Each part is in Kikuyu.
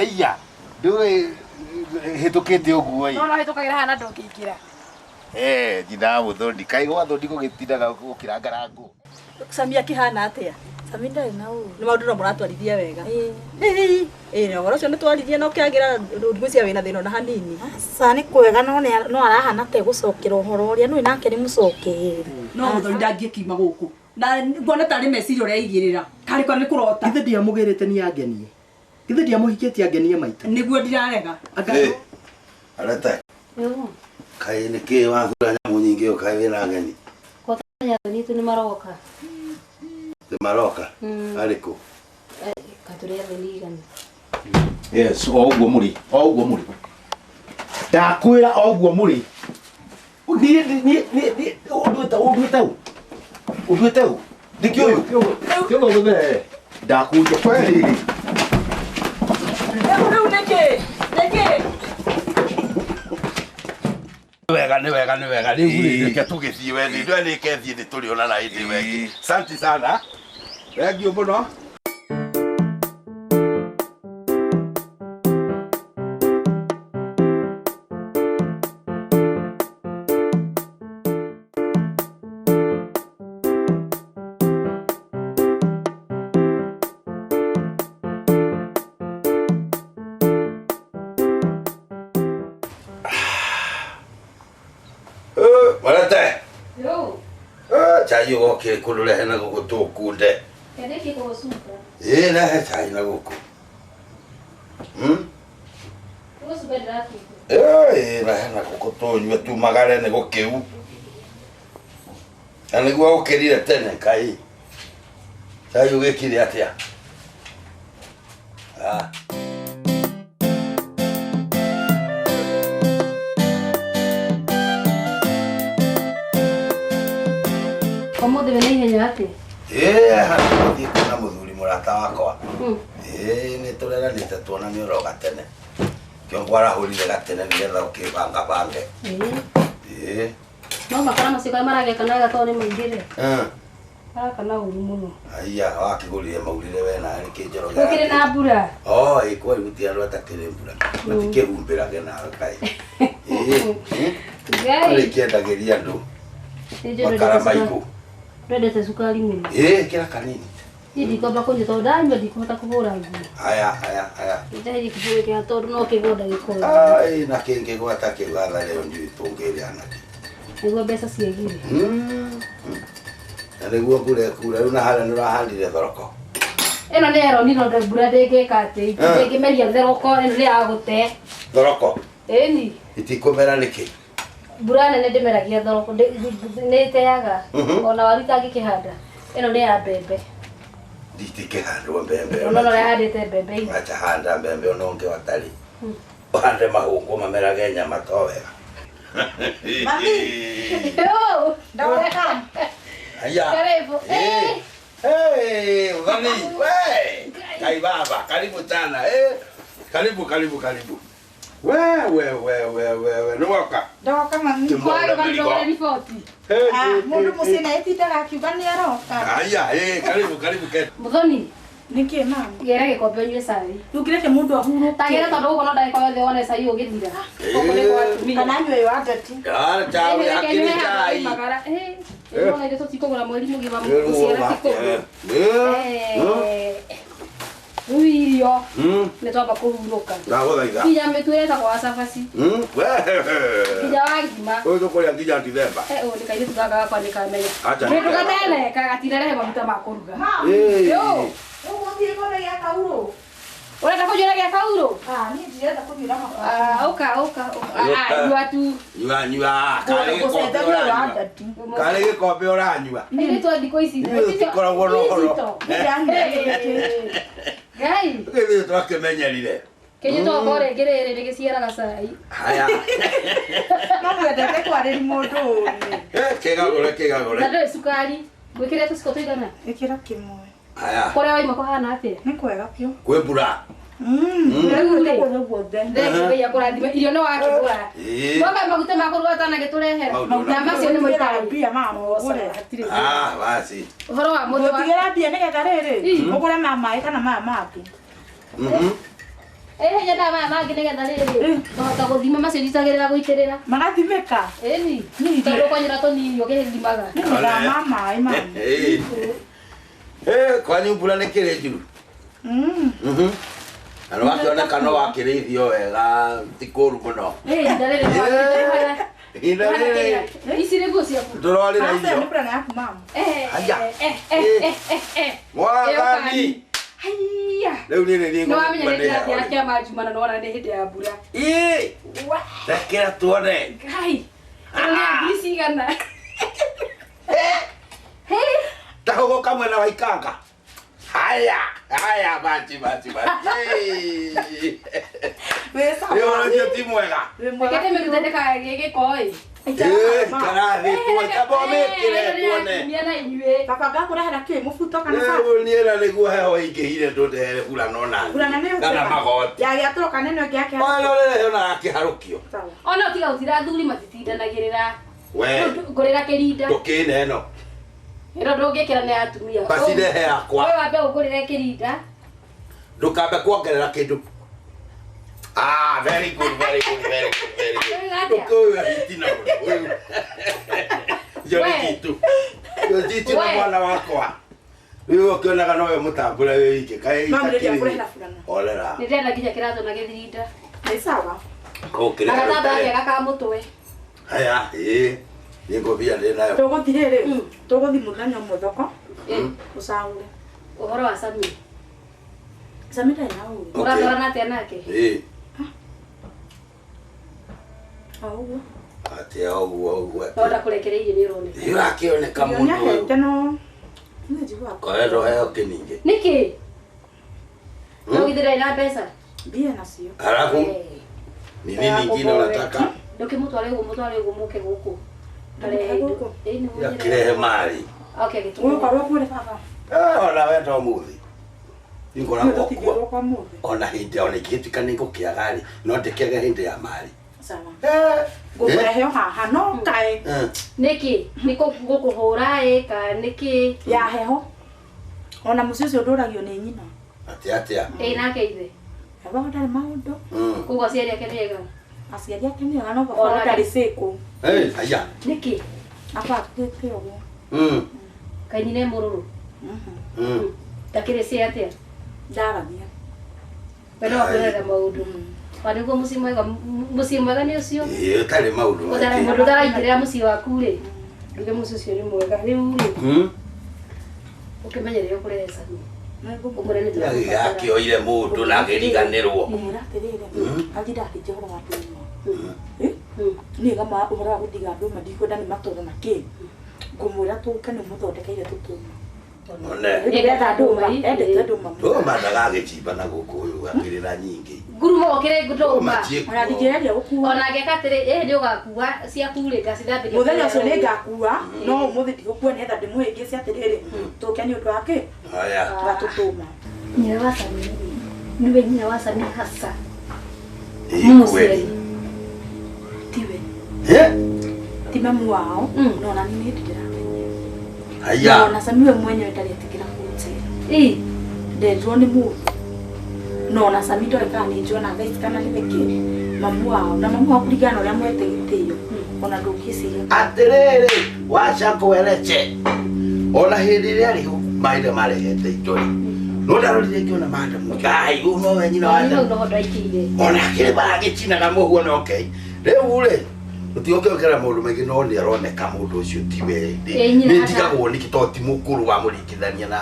Haiya, ndũĩ hĩtũkĩte ũguo ĩ. No no hĩtũkagĩra haha na ndũngĩingĩra. Eh, nyina wa Mũthoni, kaĩ gwa Thoni gũgĩtindaga gũkĩrangara ngũ. Sami akĩhana atĩa? Sami ndarĩ na ũru. Nĩ maũndũ no mũratwarithia wega. Ĩĩ. Ĩĩ, na ũhoro ũcio nĩ twaririe na ũkĩagĩra ndũngwĩciria wĩna thĩna ona hanini. Aca nĩ kwega no no arahana ta egũcokera ũhoro ũrĩa nũĩ nake nĩ mũcokeri. No Mũthoni ndangĩkiuma gũkũ. Na nguona tarĩ meciria ũreigĩrĩra. Karĩ kwa nĩ kũrota. Githĩ ndiamũgĩrĩte nĩ angenie. Githĩ ndiamũhikĩtie angenie maitũ. Nĩguo ndirarega. Anga Eh, arete Yo, kaĩ nĩ kĩ wathura nyamũ nyingĩ ũũ kaĩ wĩna ageni kwatanya athoni tu nĩ maroka. nĩ maroka Mm. arĩkũ Katũrĩ athoni igana. Yes, o ũguo mũrĩ, o ũguo mũrĩ. Ndakwĩra o ũguo mũrĩ. Niĩ niĩ niĩ niĩ ũnduĩte ũnduĩte ũ? Ũnduĩte ũ? Nĩkĩ ũyũ? Kĩũgo gũthee. Ndakũria kweli. Rĩu rĩu nĩkĩ? Nĩkĩ? Nĩ wega nĩ wega nĩ wega rĩu rĩ reke tũgĩthiĩ we nĩ ndwe nĩ thiĩ nĩ tũrĩonana hĩndĩ ĩyo ĩngĩ santi sana thengiũ mũno. Eh, Marete Yo, Eh, chai ũgokire kũndũrehe na gũkũ tũkunde. kĩandĩki kũgũcuka. Ĩ rehe chai na gũkũ. Hmm? Gũcuka ndĩracuka. Ĩ rehe na gũkũ tũnyue tumagare nĩ gũkĩu. Na nĩguo ũkĩrire tene kai. Chai ũgĩkire atĩa? Ah. Ũmũthĩ wĩna ihenya atĩa? Ĩ haha thiĩ kuona mũthuri mũrata wakwa. Ĩ nĩ tũreranĩte tuonane oro gatene. Kĩo ngwarahũrire gatene nĩgetha ũkĩbangabange. Ĩĩ. Ĩ. No makara macio karĩa maragĩkana wega tondũ nĩ maingĩ-rĩ. Eh. Marakana ũru mũno. Aiya wakĩgũrire maurire we nawe nĩkĩ Njoroge Gũkĩrĩ na mbura. Oh, ĩ kweli gũtirĩ andũ atakĩrĩ mbura. Matikĩhumbĩrage nawe kaĩ. Ĩ. Ngai. Arĩkĩendagĩria andũ Nĩ njũĩ makara ndwendete cukari. maigũ. Ndwendete cukari mũno. Ĩ kĩra kanini. Niĩ ndikwamba kũnyua tondũ ndanyua ndikũhota kũhũra nguo. Aya aya aya. Njeherie kĩbũyũ kĩa tondũ no kĩgũo ndagĩka o yothe. Ai na kĩngĩ gwata kĩu gatha rĩo ndiũĩ tũngĩrĩa nakĩ. Nĩguo mbeca ciagire. Na nĩguo mbura ĩkura rĩu na harĩa nĩ ũrahandire thoroko. Ĩno nĩ eroniro mbura ndĩngĩka atĩ Eh. ndĩngĩmeria theroko ĩno nĩ ya gũte. Thoroko Ĩni itikũmera nĩkĩ? mbura nene ndĩmeragia thoroko nĩ ĩteaga ona waru itangĩkĩhanda. Ĩno nĩ ya mbembe. Nditikĩhandwo mbembe. Ona no ũrĩa mbembe ira. Acha handa mbembe ona ũngĩ watarĩ. Ũhande mahũngũ mamerage nyama to wega. Mami. Yo. Ndoka. Haya. Karibu. Eh. Hey, Udhani. We. Kai baba, karibu sana. Eh. Karibu, karibu, karibu. We, we, we, we, we, we. Nĩ woka. Ndoka mami. Kĩmwaura mĩrigo. riboti. Ah, mũndũ mũciĩ na ĩtindaga akiuga nĩ aroka. Haya, eh, karibu, karibu ke. Muthoni. Nĩkĩ mami? Gĩra gĩkombe ũnyue cai. Rĩu kĩreke mũndũ ahurũke. Tagĩra tondũ gũkũ no ndagĩka yothe wone cai ũgĩthira. Gũkũ nĩ kwa atumia. Kana nyue wa ndeti. Ah, chai, hakiri chai. Ĩno ithuĩ tũtikũgũra mweri mũgima gũciara ti kũgũra. Eh. Rĩu irio Mm. nĩ twamba kũhurũka. Ndagũthaitha. Nginya mĩtu ĩretagwo wa cabaci. Mm. We. Nginya wa ngima. Ũyũ tũkũrĩa nginya Dithemba. Eh, ũyũ nĩ kairĩtu gaka gakwa nĩ kamenya. Acha. Kĩndũ gateneka gatinarehe maguta ma kũruga. Eh. Yo. Ũgũthiĩ kũrĩa gĩa kaurũ. Ũrenda kũnywĩra gĩa kaurũ? Ah, niĩ ndirenda kũnyuĩra mabati. Ah, ũka ũka ũka. Ah, nyua tu. Nyua, nyua. Karĩ gĩkombe Gũcenjania wa ũranyua. ndeti. Karĩ gĩkombe ũranyua. Airĩtu a thikũ ici. Ithuĩ tũtikoragwo na ũhoro. Ngai. Ithuĩ twakĩmenyerire. Kĩnyuĩ tokorwo rĩngĩ rĩrĩ nĩ gĩciaraga cai. Haya. No mwendete kwarĩria mũndũ ũru. Eh, kĩgagũre, kĩgagũre. Na ndũrĩ cukari. Ngwĩkĩre tũciko tũigana? Ĩkĩra kĩmwe. Haya. Kũrĩa waima kũhana atĩa? Nĩ kwega biũ. Kwĩ mbura. Rĩu rĩ, Guothe guothe. Thengiũ Ngai akũrathime. Irio nĩ wakĩgũra. Ĩĩ. Mwaka maguta ma kũruga ũtanagĩtũrehera. Maũndũ Na macio nĩ Ngũtigĩra mũikari. mbia mama ũgũre. Hatirĩ. Ah, basi. Ũhoro wa mũthĩ wa Ngũtigĩra mbia nĩgetha rĩrĩ Ii. ũgũre ma maĩ kana maya mangĩ. Mhm. Eh nyendaga maya mangĩ nĩgetha rĩrĩ ngahota gũthima macio njitagĩrĩra gũitĩrĩra. Magathimĩka. Ĩni tondũ ũkonyera tũnini ũkĩthimaga. Nĩ mathaa ma maĩ mami. Eh. Eh, kwanyu mbura nĩ kĩrĩ njuru. Mhm. Na nĩ wakĩoneka no wakĩrĩithio wega ti kũũru mũno. Eh ihinda rĩrĩ Eh, Ihinda rĩrĩ ici nĩ nguo ciaku. tũrorĩra Aca irio. nĩ burana yaku mami. Eh Haya. eh eh eh eh. Mwathani. Haiya. Rĩu niĩ nĩ niĩ Nĩ wamenya ngũgĩkua nĩ ndĩrathiĩ nĩ heho. kĩama Juma na nĩwona nĩ hĩndĩ ya mbura. Ĩ, rekera tuone. Ngai. Ĩno nĩ ngiri cigana. Ta gũgũka mwena wa ikanga. Haya, haya machi machi machi. Wĩ sawa. Rĩu ũhoro ũcio ti mwega. Wĩ mwega. Rekete mĩrute ndĩkagĩe gĩko ĩ. Ĩ, karathi tuone, amba ũmĩkĩre tuone. Tumia na inyuĩ. Baba ngakũrehera kĩ mũbuto kana cati? Rĩu niĩ na nĩguo heho ĩingĩhire ndũndehere burana ona Burana nĩ kana magoti. Ya gĩatũro kana ĩno ĩngĩ yake. Ona ũrĩrehe ona gakĩharũkio. Sawa. Ona tiga gũtira athuri matitindanagĩrĩra. We, Ngũrĩra kĩrinda. ndũkĩne ĩno. Ĩno ndũngĩkĩra nĩ ya atumia. Basi rehe yakwa. Wewe wambe ũngũrĩre kĩrinda. Ndũkambe kuongerera kĩndũ. Ah, very good, very good, very good, very good. Ũrĩ atĩa? Ndũkũyũ hitina mũno. Ũyũ. Ũcio nĩ We. Jitu. Ũcio Jitu nĩ We. mwana wakwa. Rĩu ũkĩonaga nowe mũtambũre wĩ wike. Kaĩ Mami nĩ itakĩrĩ. ndĩrakũrehera burana. Horera. Nĩ ndĩrenda nginya kĩratũ na gĩthirinda. Nĩ sawa. Kũkĩrĩ. Na gatambaya kega ka mũtwe. Haya, ĩ. Nĩ ngũbia ndĩ nayo. Tũgũthiĩ rĩrĩ. Tũgũthiĩ mũthenya ũmwe thoko. Eh, Ũcagũre. Ũhoro wa Sami. Sami ndarĩ na ũru. Okay. Ũratwarana atĩa nake? Ĩ. O ũguo. Atĩa ũguo ũguo. No ndakũrekereirie nĩ ũroneka. Ĩ ũrakĩoneka Irio mũndũ ũyũ. nĩahete no nĩ njiguaga Koretwo heo kĩningĩ. Nĩkĩ? No githĩ ndarĩ na mbeca? mbia nacio. Halafu Eh. ni nini ingine unataka? Ndũkĩmũtware ũguo mũtware ũguo mũke gũkũ. Ndũmũtware gũkũ? Ĩĩ nĩ Ya kirehe mali. Okay, gĩtũmĩre. Gũkorwo kũrĩ baba. Eh, ona we to muthi. Ningoragwo kuo. Tũtingĩrwo kwa mũthĩ. Ona hĩndĩ ona ingĩtuĩka nĩ ngũkĩaga rĩ, no ndĩkĩage hĩndĩ ya mali. Sawa. Eh, Ngũkũrehe o haha no kaĩ eh. Nĩkĩ? Nĩ gũkũhũra ĩ kana nĩkĩ? ya heho. Ona mũciĩ ũcio ndũragio nĩ nyina. Atĩa atĩa. Ĩ nake ithe. Baba ndarĩ maũndũ. Koguo aciari ake nĩ ega. Aciari ake nĩ ega no baba Ona- ndarĩ cĩkũ. Eh, haya. Nĩkĩ? Abangĩte ũguo. Kaĩ nyina e mũrũrũ? Ndakĩrĩ cĩ atĩa? Ndaragia. We no akwĩrorera maũndũ. Wa nĩguo mũciĩ mwega mũciĩ mwega nĩ ũcio. Ĩ ũtarĩ maũndũ Ũtara maingĩ. mũndũ ũtaraingĩrĩra mũciĩ waku rĩ. Nduge mũciĩ ũcio nĩ mwega. Rĩu rĩ ũkĩmenye rĩrĩa ũkũrehe Sami. Ũmwĩre nĩ tũramũbatara. Akĩoire mũndũ na akĩriganĩrwo. Ngũmwĩra atĩrĩrĩ, athi ndakĩnjia ũhoro wa ndũma. Niĩ gama ũhoro wa gũthiga ndũma ndikwenda nĩ matũra na kĩ. Ngũmwĩra tũke nĩ mũthondekeire tũtũma. One. Ndĩretha ndũma, endete ndũma mũno. Ndũma ndagagĩcimba na gũkũ ũyũ akĩrĩ na nyingĩ. Ngurumo gũkĩrĩ ndũma. Ndũma ciĩkuo. Ona ndingĩgeria gũkua. Ona angĩka atĩrĩ, ĩ nĩ ũgakua ciaku rĩ ngacithambĩria. Mũthenya ũcio nĩ ngakua, no ũmũthĩ ndigũkua nĩgetha ndĩmũhĩngĩce atĩrĩrĩ, tũke nĩ ũndũ wa kĩ? Haya. Wa tũtũma. Nyina wa Sami rĩ, nĩwe nyina wa Sami hasa. Ĩ Mũciari. kweli. Tiwe. Eh? Ti mamu wao, no ona niĩ nĩ ndĩramenya. Haya. No ona Sami we mwenyewe ndaretĩkĩra kũnjĩra. Ĩ Ndenjwo nĩ mũndũ. No ona Sami ndoĩ kana nĩ njona thaa ici kana nĩwe kĩ. Mamu wao, na mamu wao kũringana na ũrĩa mwete gĩtĩo, ona ndũngĩciria. Atĩrĩrĩ, waca ngwereche. Ona hĩndĩ ĩrĩa arĩ ho mahinda marehete indo rĩ. No ndarorire ngĩona madamu. Ngai, ũyũ nowe nyina wa hau Adamu. noho ndaikĩire. Ona akĩrĩ maragĩcinaga mũhuo na okay. Rĩu rĩ, tũtigũkĩongera maũndũ maingĩ no nĩ aroneka mũndũ ũcio tiwe. Ĩ, nyina Nĩ hata- ndigagwo nĩkĩ tondũ ti mũkũrũ wamũringithania na.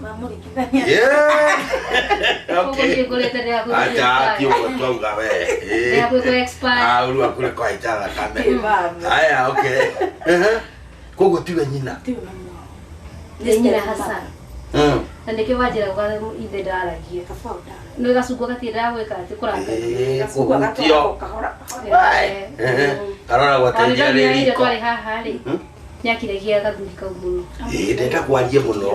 Mamũringithania. Yeah. Koguo Okay. niĩ ngũrĩte ndĩrakwĩra Acha ti ũguo twauga we. Ĩ. Ndĩrakwĩra expert. Ah, ũru akũrĩ kwaica thakame. Ĩ, mama. Haya, okay. Ehe. Koguo tiwe nyina. Tiwe mamu wao. Nĩ nyina hasa. Na nĩkĩo wanjĩra ithe ndaragia. Baba wao ndaragia. Nĩ gacungwa gatiendaga gwĩka atĩ kũrakaria. Ĩ, Gacungwa kũhutio. gatwaragwo kahora kahora. Ehe. Karora gwateithia rĩ Rĩrĩa riko. twarĩ haha rĩ, nĩakiragia gathuri kau mũno. Ĩ, ndenda kwarie mũno.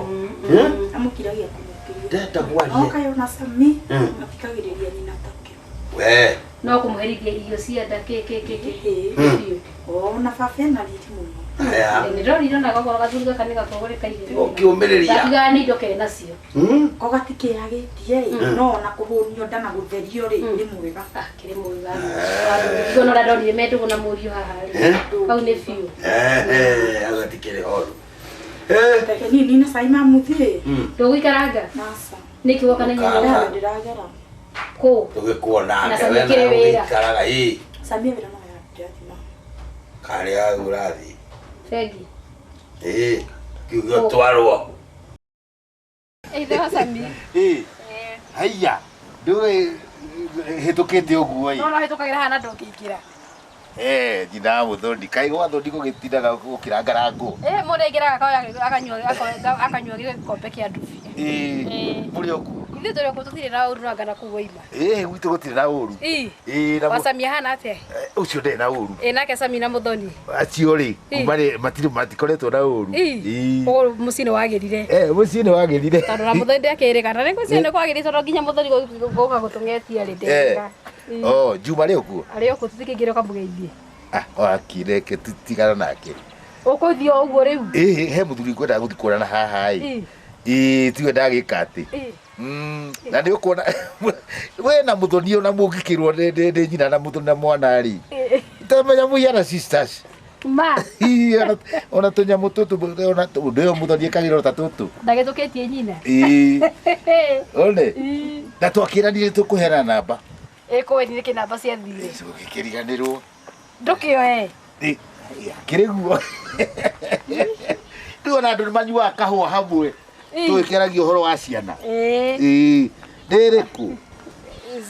Amũkiragia kũmũkĩria. Ndenda No kwarie. kaĩ ona Sami athikagĩrĩria nyina take. We. No kũmũherithia irio cia nda kĩ kĩ kĩ kĩ. Ĩ. Biũ. Ona baba ena riri mũno. Aya. Nĩ ndĩrorire ona gakorwo gathuri gaka nĩ gakorwo gĩ kairĩtu. Ũkĩũmĩrĩria. Gatigaga nĩ indo ke nacio. Ko gatikĩagĩtie rĩ no ona kũhũnio nda na gũtherio rĩ nĩ mwega. Ah, kĩrĩ mwega. Ndiguona ũrĩa ndonire me ndũgũ na mũriũ haha rĩ. Hau nĩ biũ. Eh, agatikĩrĩ horu. Eh. Reke niĩ nine cai mamuthĩ. Ndũgũikaranga? Naca. Nĩkĩ woka na ihenya? Ndĩra ndĩragera. Kũ? Tũgĩkuona Na ke we Sami kĩrĩ wĩra. ũgĩikaraga ĩ. Samia wĩra no ya ndĩrathima. Karĩa ũrathiĩ. Bengi. Ĩ, kiugo twarwo. Ithe wa Sami. Ĩ. Haiya. Ndũĩ hĩtũkĩte ũguo ĩ. No no hĩtũkagĩra haha na ndũngĩingĩra. Eh, nyina wa mũthoni kaĩ gwa thoni gũgĩtindaga gũkĩrangarangwo. Eh, mũndũ aingĩraga akoya akanyua akanyua gĩkombe kĩa ndubi. Ĩ, mũrĩ o kuo. Ithuĩ tũrĩ o kuo tũtirĩ na ũru nanga na kũu waima. Ĩ, gwitũ gũtirĩ na ũru. Ĩ. Ĩ, na Wa Sami ahana atĩa? Ũcio ndarĩ na ũru. Ĩ nake Sami na mũthoni. Acio rĩ, Ĩ. kuma rĩ matirĩ matikoretwo na ũru. Ĩ. Ũguo mũciĩ nĩ wagĩrire. Eh, mũciĩ nĩ wagĩrire. Tondũ na mũthoni ndakĩrĩkana nĩ mũciĩ nĩ kwagĩrire tondũ nginya mũthoni gũka gũtũng'etia rĩ ndĩrĩga. Oh, Juma rĩ okuo? Arĩ okuo tũtikĩingĩre ũkamũgeithie. Ah, akireke tigana nake. Ũkũthiĩ o ũguo rĩu? Ĩ, he mũthuri ngwendaga gũthiĩ kuonana haha ĩ. Ĩ. Ĩ, tiwe ndagĩka atĩ. Ĩ. Na nĩ ũkuona we na mũthoni ona mũngĩkĩrwo nĩ nyina na mũthoni na mwana rĩ. Tamenya mũhiana sisters. Ma. Ĩ, ona tũnyamũ tũtũ ona ũndũ ũyũ mũthoni ekagĩrwo ta tũtũ. Ndagĩtũkĩtie nyina. Ĩ. One. Na twakĩranire tũkũheana namba. Ĩ kũĩ nĩ namba ciathire. Tũgĩkĩriganĩrwo. Ndũkĩoe. Ĩ, kĩrĩ guo. Rĩu ona andũ nĩ manyuaga kahũa hamwe. Tũgĩkĩaragia ũhoro wa ciana. Ĩ. Ĩ, nĩ ĩrĩkũ?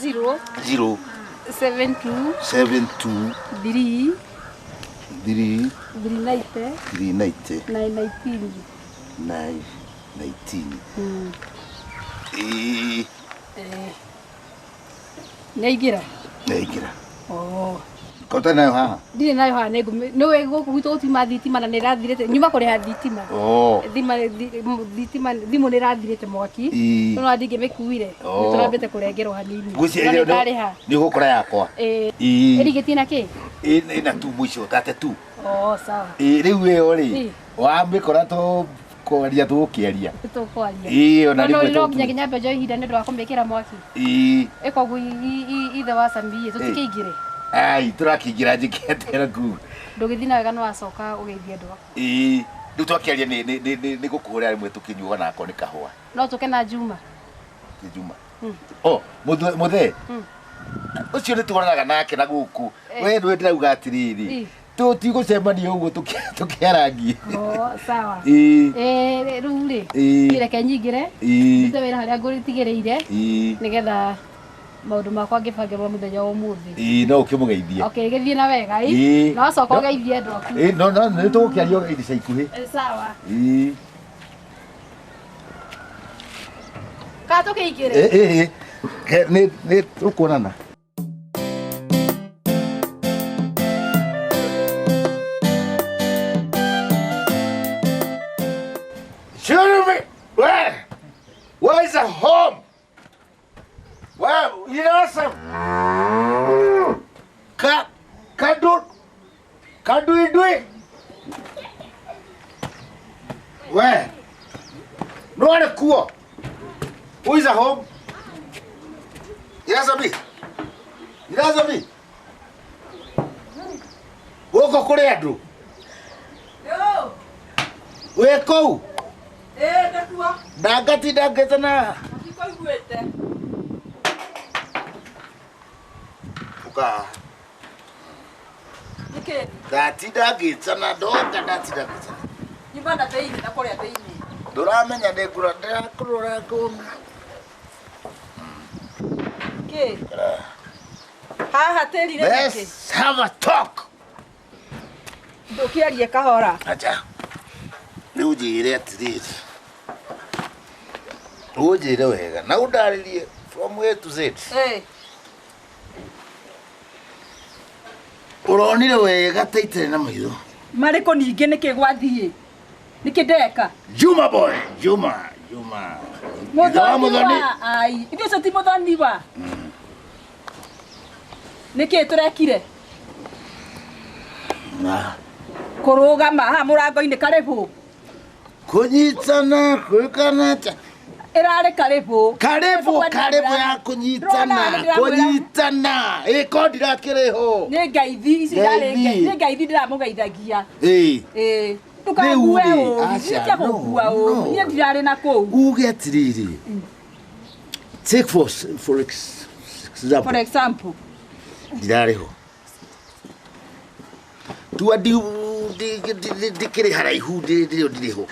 0 0 7 2 7 2 3 3 3 90 3 90 9 19. 9 19. Ĩ. Nĩ aingĩra? Nĩ aingĩra. Oh. Kota nayo haha? Ndirĩ nayo haha nĩ ngũmĩ nĩũĩ gũkũ gwitũ gũtiuma thitima na nĩ ĩrathirĩte nyuma kũrĩha thitima. Oh. Thitima thimũ nĩ ĩrathirĩte mwaki. Ĩ. No ndingĩmĩkuire. Oh. Nĩ tũrambĩte kũrengerwo hanini. Ngwĩciria No nĩ ndarĩha. nĩ ũgũkora yakwa. Ĩ. Ĩ. Ĩrigĩtie na kĩ? Ĩna tu mũico tate tu. Oh, sawa. Ĩ, rĩu ĩyo rĩ Ĩ. wamĩkora tũkwaria tũgũkĩaria. Tũkwaria. Ĩ, ona No rĩmwe no nginya nginya mbe njoe ihinda nĩ ũndũ wa kũmĩkĩra mwaki. Ĩ. Ĩkoguo ithe wa Sami ĩ tũtikĩingĩre. Ai, tũrakĩingĩra njĩkĩte kuu. Ndũgĩthiĩ na wega nĩ wacoka ũgeithie andũ aku. Ĩ, rĩu twakĩaria nĩ gũkũhũrĩra rĩmwe tũkĩnyuaga nako nĩ kahũa. No tũke na Juma. Ti Juma. Oh, mũthee. Ũcio nĩ tuonanaga nake na gũkũ. We nĩwe ndĩrauga atĩrĩrĩ. Tũtigũcemania ũguo tũkĩarangie. Oh, sawa. Ĩ. Ĩ, rĩu rĩ. Ĩ. Reke nyingĩre. Ĩ. Ndute wĩra harĩa ngũtigĩrĩire. Ĩ. Nĩgetha maũndũ makwa ngĩbangĩrwo mũthenya wa ũmũthĩ. Ĩ, no ũkĩmũgeithie. Okay, gĩthiĩ na wega ĩ. Ĩ. Na wacoka ũgeithie andũ aku. Ĩ, no no nĩ tũgũkĩaria ica ikuhĩ. Ĩ, sawa. Ĩ. Kana tũkĩingĩre? Ĩ, ĩ, nĩ nĩ tũkuonana. Shoot me! Where? Where is the home? Well, you know some. Can do it, do it. Where? No one cool. Who is at home? Yes, me. Yes, me. Woko kuri andu. Yo. Wĩ kũu? Ĩ, ndakua. Ndangatinda ngĩtana. Ndikũiguĩte. Ũka. Nĩkĩ? Ndatinda ngĩtana ndoka ndatinda ngĩtana. Nyumba na thĩinĩ na kũrĩa thĩinĩ. Ndũramenya nĩ ngũra ndĩrakũrora ngũna. Kĩ? Haha tĩri rĩ nĩkĩ? Let's have a talk. Ndũkĩarie kahora. Acha. Rĩu njĩre atĩrĩrĩ. Ũnjĩre wega na ũndarĩrie from A to Z. Ĩ. Ũronire wega ta itarĩ na maitho. Marĩkũ ningĩ nĩkĩ gwathiĩ? Nĩkĩ ndeka? Juma boy, Juma, Juma. Ithe wa Mũthoni. Ai, ithuĩ ũcio ti mũthoni wa. Nĩkĩ tũrekire? Na Kũrũgama haha mũrango-inĩ karibu. Kunyitana kwĩkana Ĩrarĩ karibu. Karibu karibu ya kunyitana kunyitana ĩko ndirakĩrĩ ho. Nĩ ngeithi ici irarĩ nĩ ngeithi ndĩramũgeithagia. Ĩĩ. Ĩĩ. Ndũkangue ũũ. Nĩkĩa gũkua ũũ. Niĩ ndirarĩ na kũu. Uge atĩrĩrĩ. Take for example. For example. Ndirarĩ ho. Tua ndikĩrĩ haraihu ndirĩ ho.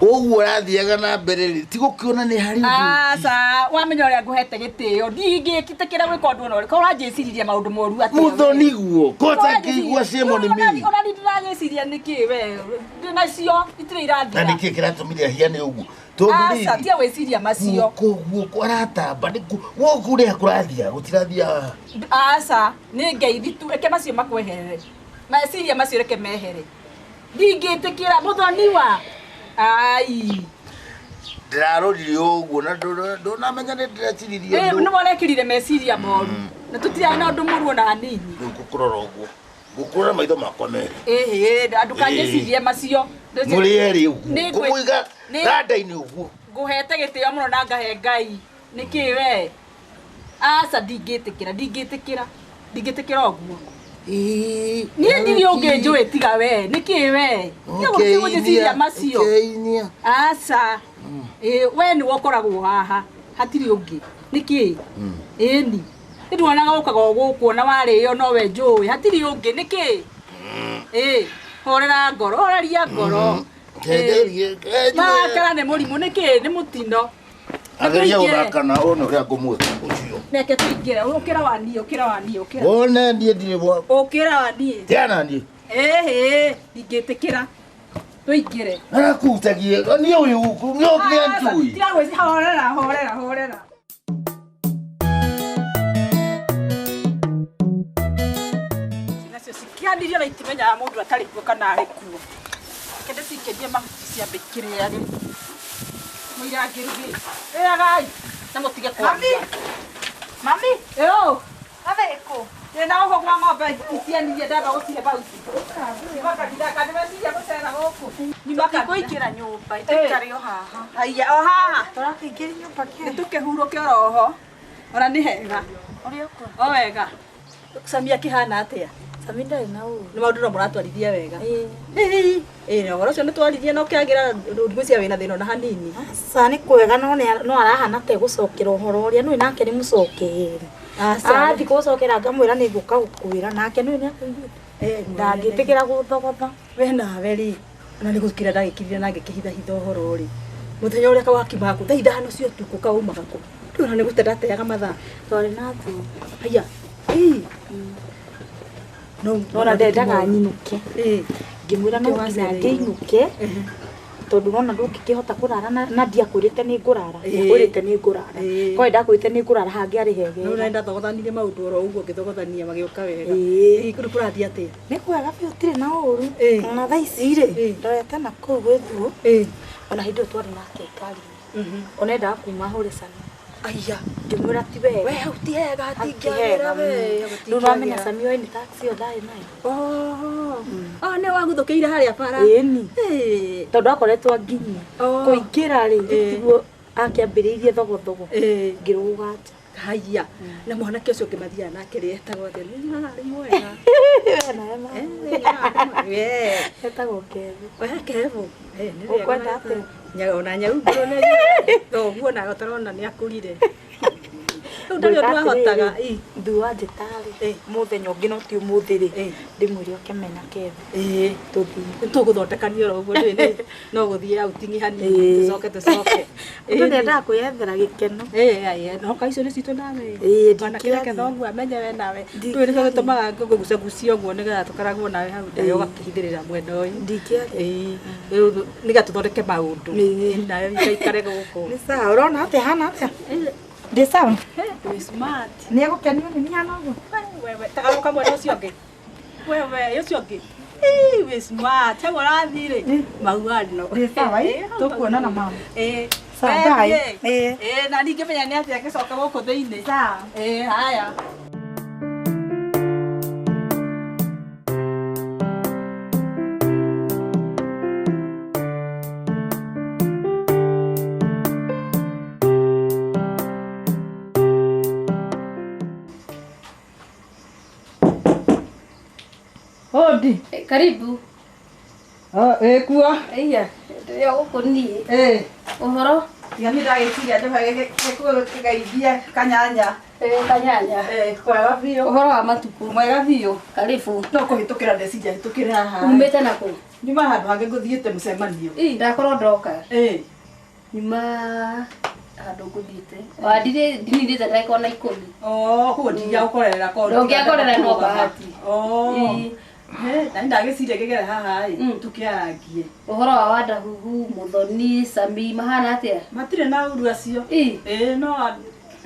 Ũguo ũrathiaga na mbere rĩ ti gũkĩona nĩ harĩ ũndũ. Aca wamenya ũrĩa ngũhete gĩtĩo ndingĩtĩkĩra gwĩka ũndũ ona ũrĩkũ ũranjĩciririe maũndũ moru atĩa. Mũthoni guo kota ngĩigua shame on me. Ona niĩ ndĩragĩciria nĩkĩ we ndĩnacio itirĩ irathira. Na nĩkĩ kĩratũmire ahiane ũguo? Tondũ rĩrĩ aca tia gwĩciria macio. Guoko aratamba gũkũ ũrĩa kũrathia gũtirathia. Aca nĩ ngeithi tu reke macio makweherere. Meciria macio reke mehere. Ndingĩtĩkĩra mũthoni wa ai ndirarorire ũguo na ndũnamenya nĩ ndĩreciririe ũndũ. Nĩ warekĩrire meciria moru na tũtirarĩ na ũndũ mũru ona hanini. Rĩu ngũkũrora ũguo ngũkũrora maitho makwa merĩ. Ĩhĩ ndũkanjĩcirie macio. Mũrĩ erĩ ũguo ngũmũiga randa-inĩ ũguo. Ngũhete gĩtĩo mũno na ngahe Ngai. Nĩkĩ we? Aca ndingĩtĩkĩra ndingĩtĩkĩra ndingĩtĩkĩra ũguo. Niĩ ndirĩ ũngĩ njũĩ tiga we. Nĩkĩ we? Nĩgũciria macio. Aca. We nĩwe ũkoragwo haha hatirĩ ũngĩ. Nĩkĩ? Ĩni. Nĩnduonaga ũkaga o gũkũ ona warĩo no we njũĩ hatirĩ ũngĩ. Nĩkĩ? Ĩ horera ngoro horeria ngoro. Marakara nĩ mũrimũ. Nĩkĩ? Nĩ mũtino. Ageria gũthaka na one ũrĩa ngũmwĩka ũcio. Reke tũingĩre. Ũkĩra wa niĩ ũkĩra wa niĩ ũkĩra. One niĩ ndirĩ bwa. Ũkĩra wa niĩ. Tiana niĩ. Ĩhĩ ndingĩtĩkĩra. Tũingĩre. Arakutagie niĩ ũyũ nĩ njũĩ. Tiga gwĩci horera horera horera. Nacio cikĩanĩrio na itimenyaga mũndũ atarĩ kuo kana arĩ kuo. Reke ndĩcikĩrie mahuti ciambe ikĩrĩage. Mũira ngĩrugĩ. Rĩagai na mũtige kwaria. Mami. Ĩũ. Gathĩkũ. Ndĩ na gũkũ kwa ng'ombe icianirie ndamba gũcihe bauti. Nyuma ndĩmeciria gũcera gũkũ. Nyuma Tũtikũingĩra nyũmba tũikare o haha. Haiya o haha. Tũrakĩingĩria nyũmba kĩ? Nĩtũkĩhurũke oroho. Ona nĩ hega. Ũrĩa ũkũ? O wega. Samia kĩhana atĩa? Sami ndarĩ na ũru. Nĩ maũndũ no mũratwarithia wega. Ĩĩ. Ĩĩ na ũhoro ũcio nĩtwaririe na ũkĩagĩra ndũgwĩciria wĩna thĩna ona hanini. Aca nĩ kwega no arahana ta egũcokera ũhoro ũrĩa nĩũĩ nake nĩ mũcokeri. Aca. Athiĩ kũgũcokera ngamwĩra nĩ ngũka gũkwĩra nake nĩũĩ nĩakũiguĩte. Ndangĩtĩkĩra gũthogotha. We nawe rĩ ona nĩ gũkira ndagĩkirire na ngĩkĩhithahitha ũhoro rĩ. Mũthenya ũrĩa kawakiumaga kũ thaa ithano cia ũtukũ kaumaga kũ. Rĩu ona nĩ gũte ndateaga mathaa. Twarĩ na thũ. Haiya. Ĩĩ. No Nona ndendaga nyinũke. Ĩĩ. Ngĩmwĩra no nginya ngĩinũke tondũ nona ndũngĩkĩhota kũrara na ndiakwĩrĩte nĩ ngũrara. Ndiakwĩrĩte nĩ ngũrara. Korwo ndakwĩrĩte nĩ ngũrara hangĩarĩ hegega. No ndathogothanirie maũndũ oro ũguo ngĩthogothania magĩũka wega. Ĩĩ. Kũrĩ kũrathiĩ atĩa? Nĩ kwega biũ gũtirĩ na ũru. Ona thaa ici rĩ ndorete na kũu gwĩ thuo. Ona hĩndĩ ĩyo twarĩ nake ngari-inĩ. Ona endaga kuma hũre Sami. Aiya. Ngĩmwĩra ti wega. We hau ti hega hatingĩagĩra we. Rĩu nĩwamenya Sami oĩ nĩ taxi ĩyo ndarĩ nayo. Oh nĩ waguthũkĩire harĩa bara. Ĩni. Tondũ akoretwo anginyia. Kũingĩra rĩ tiguo akĩambĩrĩirie thogothogo. Ngĩrũga nja. Haiya. Na mwanake ũcio ũngĩ mathiaga nake rĩ etagwo atĩa? Nĩ arĩ mwega. Etagwo Kevo. We Kevo. Nĩ wega. Ũkwenda atĩa? Ona nyau ngũrũ nĩ thoguo na ũtarona nĩ akũrire. Rĩu ndarĩ ũndũ ahotaga. Thu wanjĩta rĩ mũthenya ũngĩ no ti ũmũthĩ rĩ ndĩmwĩre oke mena Kevo. Ĩĩ. Tũthiĩ. Nĩtũgũthondekania oro ũguo ndũĩ no gũthiĩ outing hanini tũcoke tũcoke. Mũndũ nĩendaga kwĩyethera gĩkeno. Ĩĩ no ka icio nĩ citũ nawe. Ĩĩ Mwanake reke thoguo amenye we nawe. Ndũĩ nĩkĩo gĩtũmaga ngũgucagucia ũguo nĩgetha tũkoragwo nawe hau nawe ũgakĩhithĩrĩra mwena ũyũ. Ndingĩaria. Ĩĩ. Rĩu nĩgetha tũthondeke maũndũ. Nawe ikaikare gũkũ. Nĩ sawa ũrona atĩa hana atĩa? Ndĩ sawa? Wĩ smart. Nĩ egũkenio nĩ niĩ hana ũguo? Wewe tagarũka mwena ũcio ũngĩ. Wewe ũcio ũngĩ. Ĩĩ wĩ smart. Hau ũrathiĩ rĩ mauano. Ndĩ sawa ĩ? Tũkuonana mama. Ĩĩ. Sawa bye. Ĩĩ. Ĩĩ na ningĩmenya nĩ atĩa ngĩcoka gũkũ thĩinĩ. Sawa. Ĩĩ haya. Odi. Karibu. Oh, ekuo. Iya, ndĩrĩ gũkũ niĩ. Eh. Ũhoro? Tiga niĩ ndagĩciria ndũgagĩkuo gĩkaithia kanyanya. Eh, kanyanya. Eh, kwega biũ. Ũhoro wa matukũ? Mwega biũ. Karibu. No kũhĩtũkĩra ndeciria hĩtũkĩre haha. Umĩte nakũ? Nyuma handũ hangĩ ngũthiĩte mũcemanio. Ĩ, ndakorwo ndoka. Eh. Nyuma handũ ngũthiĩte. Wa ndirĩ ndininĩte ndagĩka ona 10. Oh, koguo ndingĩagũkorerera korwo. Ndũngĩakorera no bahati. Oh. Ĩ. Na ndagĩciria ngĩgere haha ĩ, tũkĩarangie. Ũhoro wa Wandahuhu, Muthoni, Sami mahana atĩa? Matirĩ na ũru acio. Ĩ. Ĩ, no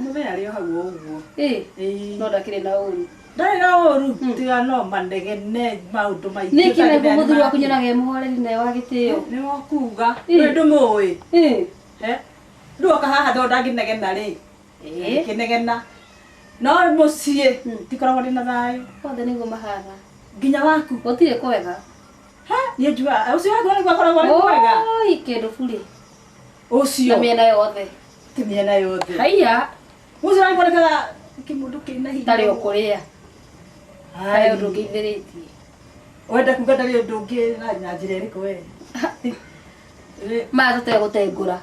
mũthenya arĩ o hau ũguo. Ĩ. Ĩ. No ndakĩrĩ na ũru. Ndarĩ na ũru, tiga no manegene maũndũ maingĩ. Nĩkĩ naguo mũthuri waku nyonaga e mũhoreri na e wa gĩtĩo? Nĩ wakuga. Ĩ. Nĩ ndũmũĩ. Ĩ. He? Nduoka haha ndo ndangĩnegena rĩ. Ĩ. Kĩnegena. No mũciĩ ndikoragwo ndĩ na thayũ. Othe nĩguo mahana. Nginya waku. Gũtirĩ kwega. Ha, niĩ njugaga ũcio waku nĩguo akoragwo arĩ mwega. Oi, kĩndũ burĩ. Ũcio. Na mĩena yothe. Ti mĩena yothe. Haiya. Ũcio waku kĩmũndũ kĩna hinya. Tarĩ o kũrĩa. Harĩ ũndũ ũngĩithĩrĩtie. Wenda kuga ndarĩ ũndũ ũngĩ na njĩra ĩrĩkũ we? Maya tũtegũtengũra.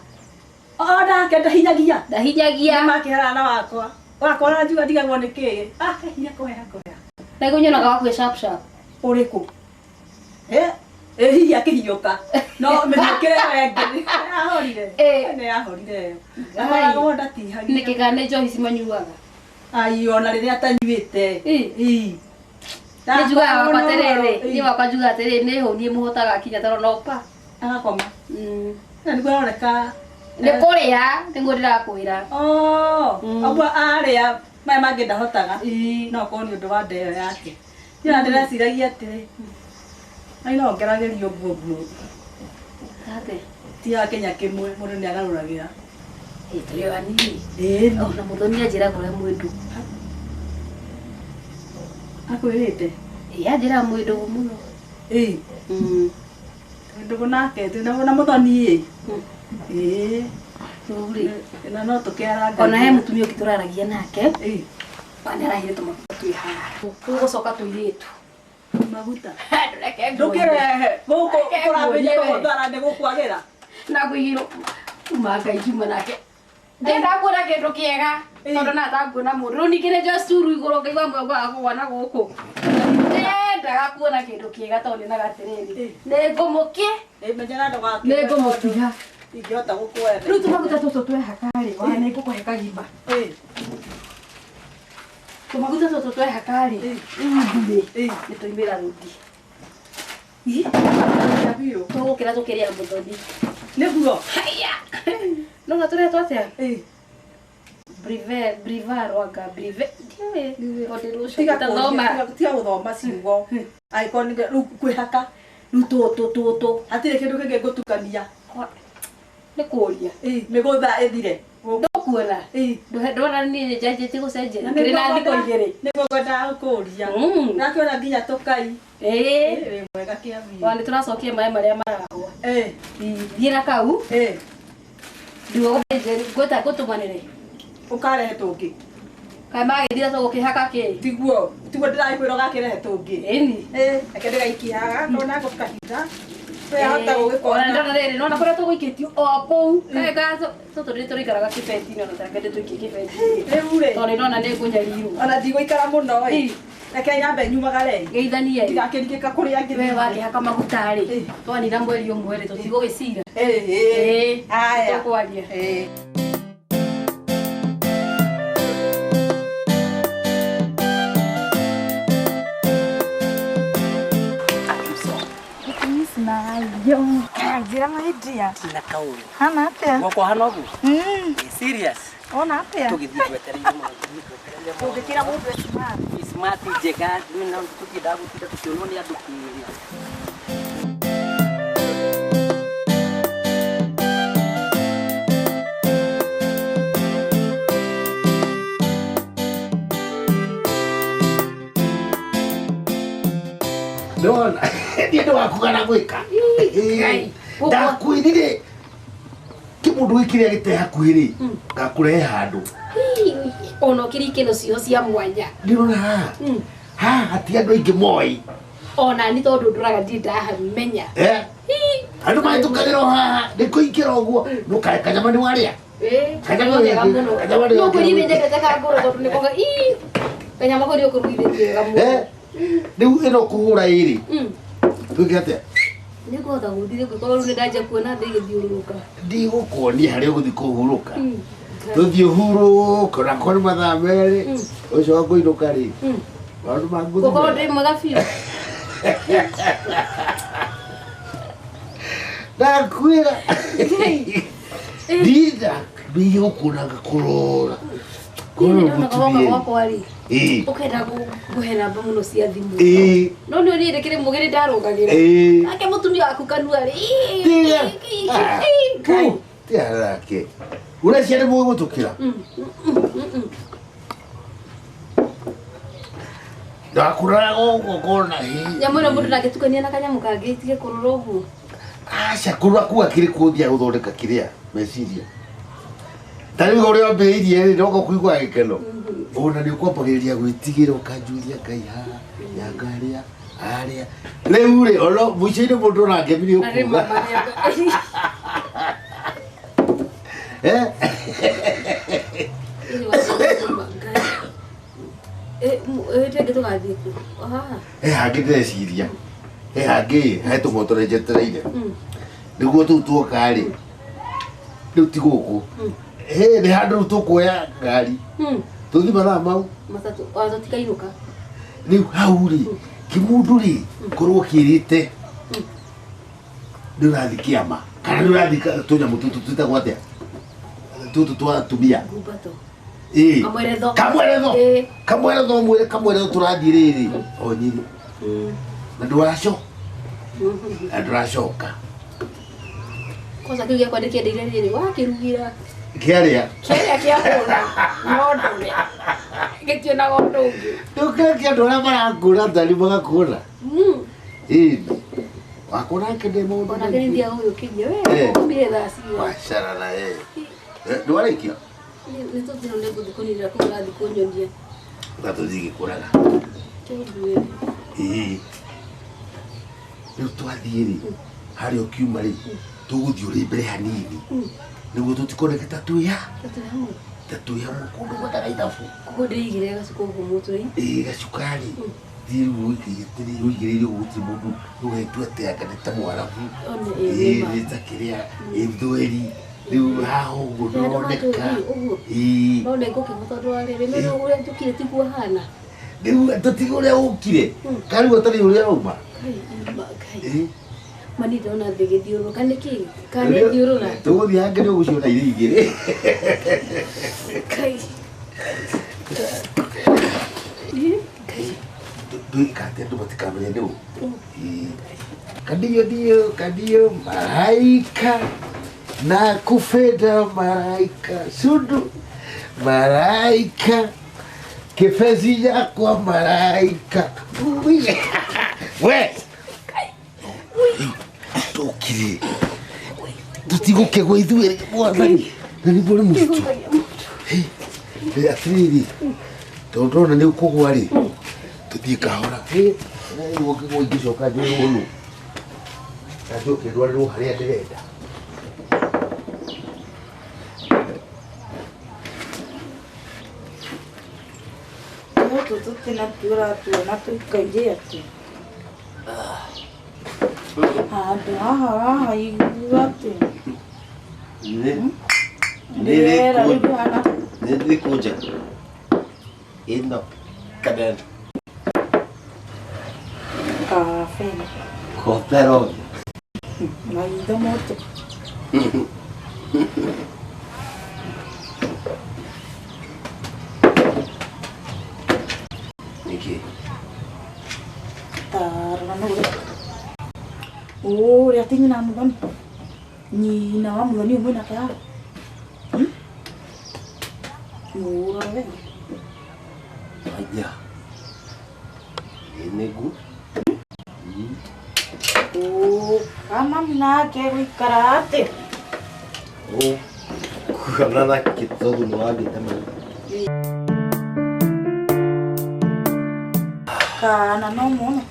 O nake ndahinyagia. Ndahinyagia. Nĩmakĩharana na wakwa. Wakwa ona njuga ndigagwo nĩ kĩĩ. Ah, hinya kũheha kũheha. Na nyonaga waku ĩ sharp sharp. Ũrĩkũ? Eh? Ĩ hihi akĩhiũka. No mĩhiũkĩre ĩyo ĩngĩ. Ahorire. Nĩ ahorire ĩyo. Akoragwo ndatihagia. Nĩkĩ kana nĩ njohi cimanyuaga? Ai ona rĩrĩa atanyuĩte. Ĩ. Nĩ njugaga wakwa atĩrĩrĩ, niĩ wakwa njugaga atĩrĩrĩ, nĩ hũni ĩmũhotaga akinya toro no pa. Agakoma. Na nĩguo aroneka nĩ kũrĩa nĩguo ndĩrakwĩra. Oh, ũguo arĩa maya mangĩ ndahotaga. No korwo nĩ ũndũ wa nda ĩyo yake. Niĩ ona ndĩreciragia atĩrĩ, ai no ngeragĩrio ũguo ũguo. Atĩ? Ti ya Kenya kĩmwe mũndũ nĩ agarũragĩra. Ĩ tũrĩ o anini. Ĩni. Ona Muthoni anjĩraga ũrĩa mwĩ ndũgũ. Akwĩrĩte? Ĩ anjĩraga mwĩ ndũgũ mũno. Ĩ. Ndũgũ nake, na Muthoni ĩ. Ĩ. Rĩu rĩ. Na no tũkĩarangagia. Ona he mũtumia ũngĩ tũraragia nake. Ĩ. Nĩ arahire tũmaguta twĩ haha. Tũgũcoka tũirĩtu. Maguta. Ndũreke nguonie. Ndũkĩrehe. Gũkũ kũrambĩrĩria Reke nguonie we. kũhũthara nĩ gũkwagĩra. Na ngũigĩrwo kuma Ngai ngiuma nake. Ndenda kuona kĩndũ kĩega tondũ na ndanguona mũndũ. Rĩu ningĩ nĩ njoe curu igũrũ ngaigua mũgongo wakwa na gũkũ. Ndendaga kuona kĩndũ kĩega tondũ nyonaga atĩrĩrĩ. Nĩ ngũmũkĩ. Ĩ menyera ndũgakĩre. Nĩ ngũmũtiga. Ingĩhota gũkwenda. Rĩu tũmaguta tũtũ twehaka rĩ, wa nĩ ngũkũhe kagima. Ĩ. Tũmaguta tũtũ twehaka rĩ, rĩu nduĩ nĩ twaimĩra rũndi. Ĩ. Tũgũkĩra tũkĩrĩa Muthoni. Nĩguo. Haiya. No na tũretwo atĩa? Ĩ. Brive, briva rwanga, brive. Ndiũĩ, o Tiga ndĩrũcoka tathoma. tiga gũthoma ciugo. Angĩkorwo nĩ rĩu kwĩhaka. Rĩu tũtũ tũtũ. Hatirĩ kĩndũ kĩngĩ ngũtukania. Nĩ kũria. Ĩ, mĩgũtha ĩthire. Ndũkuona? Ĩ. Ndona niĩ njanjĩtie gũcenjia. Na Ngĩrĩ na thikũ igĩrĩ. Nĩguo ngwendaga gũkũria. Ndakĩona nginya tũkai. Ĩ. Wĩ mwega kĩa biũ. Ona nĩ tũracokia maĩ marĩa marahũa. Ĩ. Thiĩ na kau. Ĩ. Ndigũgũta ngũtũmanĩre. Ũkarehe tũngĩ. Kaĩ magĩthira tũgũkĩhaka kĩ? Tiguo, tiguo ndĩragĩkwĩra ũgakĩrehe tũngĩ. Ĩni. Ĩ, reke ndĩgaikie haha, ndona ngũkahitha. Wahota gũgĩkona. Ona ndona rĩrĩ, nona kũrĩa tũgũikĩtio o kũu. Kaĩ ka tũtũ nĩ tũrĩikaraga kĩbeti-inĩ ona tareke ndĩtũikie kĩbeti-inĩ. Rĩu rĩ. Tondũ nĩndona nĩ ngũnyarirwo. Ona ndigũikara mũno ĩ. Reke nyambe nyumagare. Geithanie. Ndigakĩringĩka kũrĩa angĩ. We wakĩhaka maguta rĩ, twanina mweri ũmwe rĩ, tũtigũgĩcira. Ĩ, ĩ. Haya. Tũkwaria. Ĩ. Njĩra mahĩtia. Na kaũru. Hana atĩa? Gwakwa hana ũguo? Serious. Ona atĩa? Tũgĩthiĩ twetereire mũno, tũgĩthiĩ twetereire mũno. Tũngĩkĩra mũndũ e smart. Smart njega, ndũĩ na tũtiendaga gũtinda tũkĩonwo nĩ andũ kĩrĩa. Ndona, ndiĩ ndĩ wakuga na gwĩka. Ndakwĩrire kĩmũndũ gĩkĩ kĩrĩa gĩte hakuhĩ rĩ, ngakũrehe handũ. Ona ũkĩrĩ ikeno ciho cia mwanya. Ndĩrona haha. Haha ti andũ aingĩ moĩ. Ona ni tondu nduraga ndi ndahamenya. Eh? Andũ mahĩtũkagĩra o haha nĩ kũingĩra ũguo ndũkae kanyama nĩ warĩa. Eh, Kanyama kanyama nĩ- muno. kanyama nĩ No gakĩra kuri mũno. nyendete kangũrũ tondu nĩ koga ii. Kanyama kau nĩ ũkũrugithĩtie wega mũno. Eh? Rĩu ĩno kũgũra ĩrĩ twĩke atĩa? Nĩ ngũhota gũthiĩ ngĩkorwo rĩu nĩ ndanjia kuona thĩ ĩgĩthiũrũrũka. Ndigũkuonia harĩa ũgũthiĩ kũhurũka. Tũthiĩ ũhurũke ona korwo nĩ mathaa merĩ ũcoke kũinũka rĩ. Maũndũ mangĩ Gũkorwo ndĩ mwega biũ. Ndakwĩra ndinda ndigũkuona ngakũrora. Niĩ Korwo nĩ ndona woka mũtumia. gwakwa rĩ. Ĩĩ. Ũkenda ngũhe namba mũno cia thimũ. Ĩĩ. No nĩ ũrĩ ndĩkĩrĩ mũgĩ nĩ ndarũgagĩra. Ĩĩ. Nake mũtumia waku kanua rĩ. Tiga. Ngai. Tiga nake. Ũreciria nĩ mũĩ gũtũkĩra? Ndakũroraga ũguo ngona hĩ. Nyamũ ĩno mũndũ ndangĩtukania na kanyamũ kangĩ ĩtige kũrũra ũguo. Aca kũrũra kuu akĩrĩ kũthia gũthondeka kĩrĩa meciria. Ta rĩu ũrĩa wambĩrĩirie rĩ no kũigua gĩkeno. Ona nĩ ũkwambagĩrĩria gwĩtigĩra ũkanjuria Ngai haha, yanga harĩa, harĩa. Rĩu rĩ ona mũico-inĩ mũndũ ona angĩambirie Na rĩ kuga. mama nĩ Eh? Ĩĩ tũgathiĩ kũ? Haha. He hangĩ ndĩreciria. He hangĩ he tũmotore njetereire. Nĩguo tũu tuoka rĩ rĩu ti gũkũ. He nĩ handũ rĩu tũkuoya ngari. Tũthiĩ mathaa mau. Matatũ ona tũtikainũka. Rĩu hau rĩ kĩmũndũ rĩ korwo kĩrĩte nĩ ũrathiĩ kĩama kana nĩ ũrathiĩ tũnyamũ tũtũ twĩtagwo atĩa tũtũ twa atumia. Ngumbato. Ĩĩ. Kamweretho. Kamweretho. Ĩĩ. Kamweretho mwĩre kamweretho tũrathiĩ rĩrĩ o nyiri na ndũraco na ndũracoka Kwanza kĩu gĩakwa ndĩkĩendeire rĩrĩ wakĩrugĩra. kĩarĩa Kĩarĩa kĩa hũra no ndũre. Gĩtionaga ũndũ ũngĩ. ndũkeke andũ arĩa marakũra thari magakũra. Ĩĩ wakũra nake ndĩ maũndũ Onake nĩ maingĩ. thiaga gũgĩũkĩria we Eh. ũkomire thaa cigana. Wacana na ĩ ndwarĩkia Nĩ tũthiĩ nĩ ngũthiĩ kũninĩra kũu ũrathiĩ kũnyonia. na tũthiĩ gĩkũraga. Kĩnduĩre. Ĩĩ rĩu twathiĩ rĩ harĩa ũkiuma rĩ tũgũthiĩ ũrĩ mbere hanini nĩguo tũtikoneke ta twĩ ha Tũtũrĩ hamwe. ta twĩ hamwe kũndũ gwendaga ithabu. Koguo ndĩigĩre gacuka ũguo mũtwe. Ĩĩ gacukari thiĩ rĩu ũigĩrĩire ũguo gũtirĩ mũndũ ũgetua atĩ anga nĩ ta mwarabu. One Ĩĩ ĩĩ nĩ ta kĩrĩa ĩthweri rĩu haha ũguo Nĩ andũ ndũroneka. matũĩ ũguo. Ĩĩ No nĩ ngũkĩgwo tondũ wa rĩrĩ no ũrĩa njũkire tiguo hana. rĩu tũtiga ũrĩa ũkire karĩu ũtarĩ ũrĩa ũma. Kai ma kai. Ĩĩ Mani ndona thĩ gĩthiũrũrũka nĩkĩ? Kana nĩ thiũrũra? Tũgũthiĩ hangĩ nĩ ũgũciona irĩ igĩrĩ. Kai. Ndwĩka atĩ andũ matikamenye nĩ ũ. Ĩĩ. Kadio dio kadio malaika na kufeda malaika sudu malaika kifezi yakwa malaika we tũkire tũtigũkĩgwa ithuĩ mwathani na nĩguo nĩ mũritũ. Atĩrĩrĩ tondũ ndona nĩ ũkũgwa rĩ tũthiĩ kahora. Rĩu ũngĩgwa ingĩcoka njũrĩrwo nũ na njoke ndwarĩrwo harĩa ndĩrenda. Tũtũ tũtina tũratuona tũikaire atĩ handũ haha hahaigua atĩ rĩera rĩu rĩhana Nĩrĩkũnja ĩno kana kabene kobero. Maitho moto. Nĩkĩ? Tarora nũ ũrĩa ũrĩa ti nyina wa Mũthoni, nyina wa Mũthoni ũyũ mwĩnake haha. Mũrore wega. Aya. Ĩ nĩguo. Kama mami nake gũikara atĩ Ũkuona nakĩ tondũ nĩ wagĩte maitho. Kana no muone.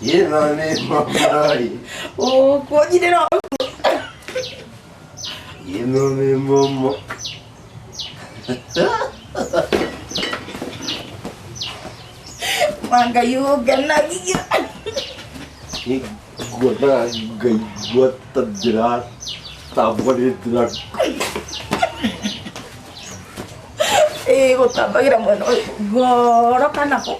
Ĩno nĩ momo. Ũkũnjirĩra. Ĩno nĩ momo. Ngai ũngenagia. Nguonaga ngaigua ta ndĩratambwo nĩ drug. Ĩĩ gũtambagĩra mwena ũyũ ngoro kana kũ.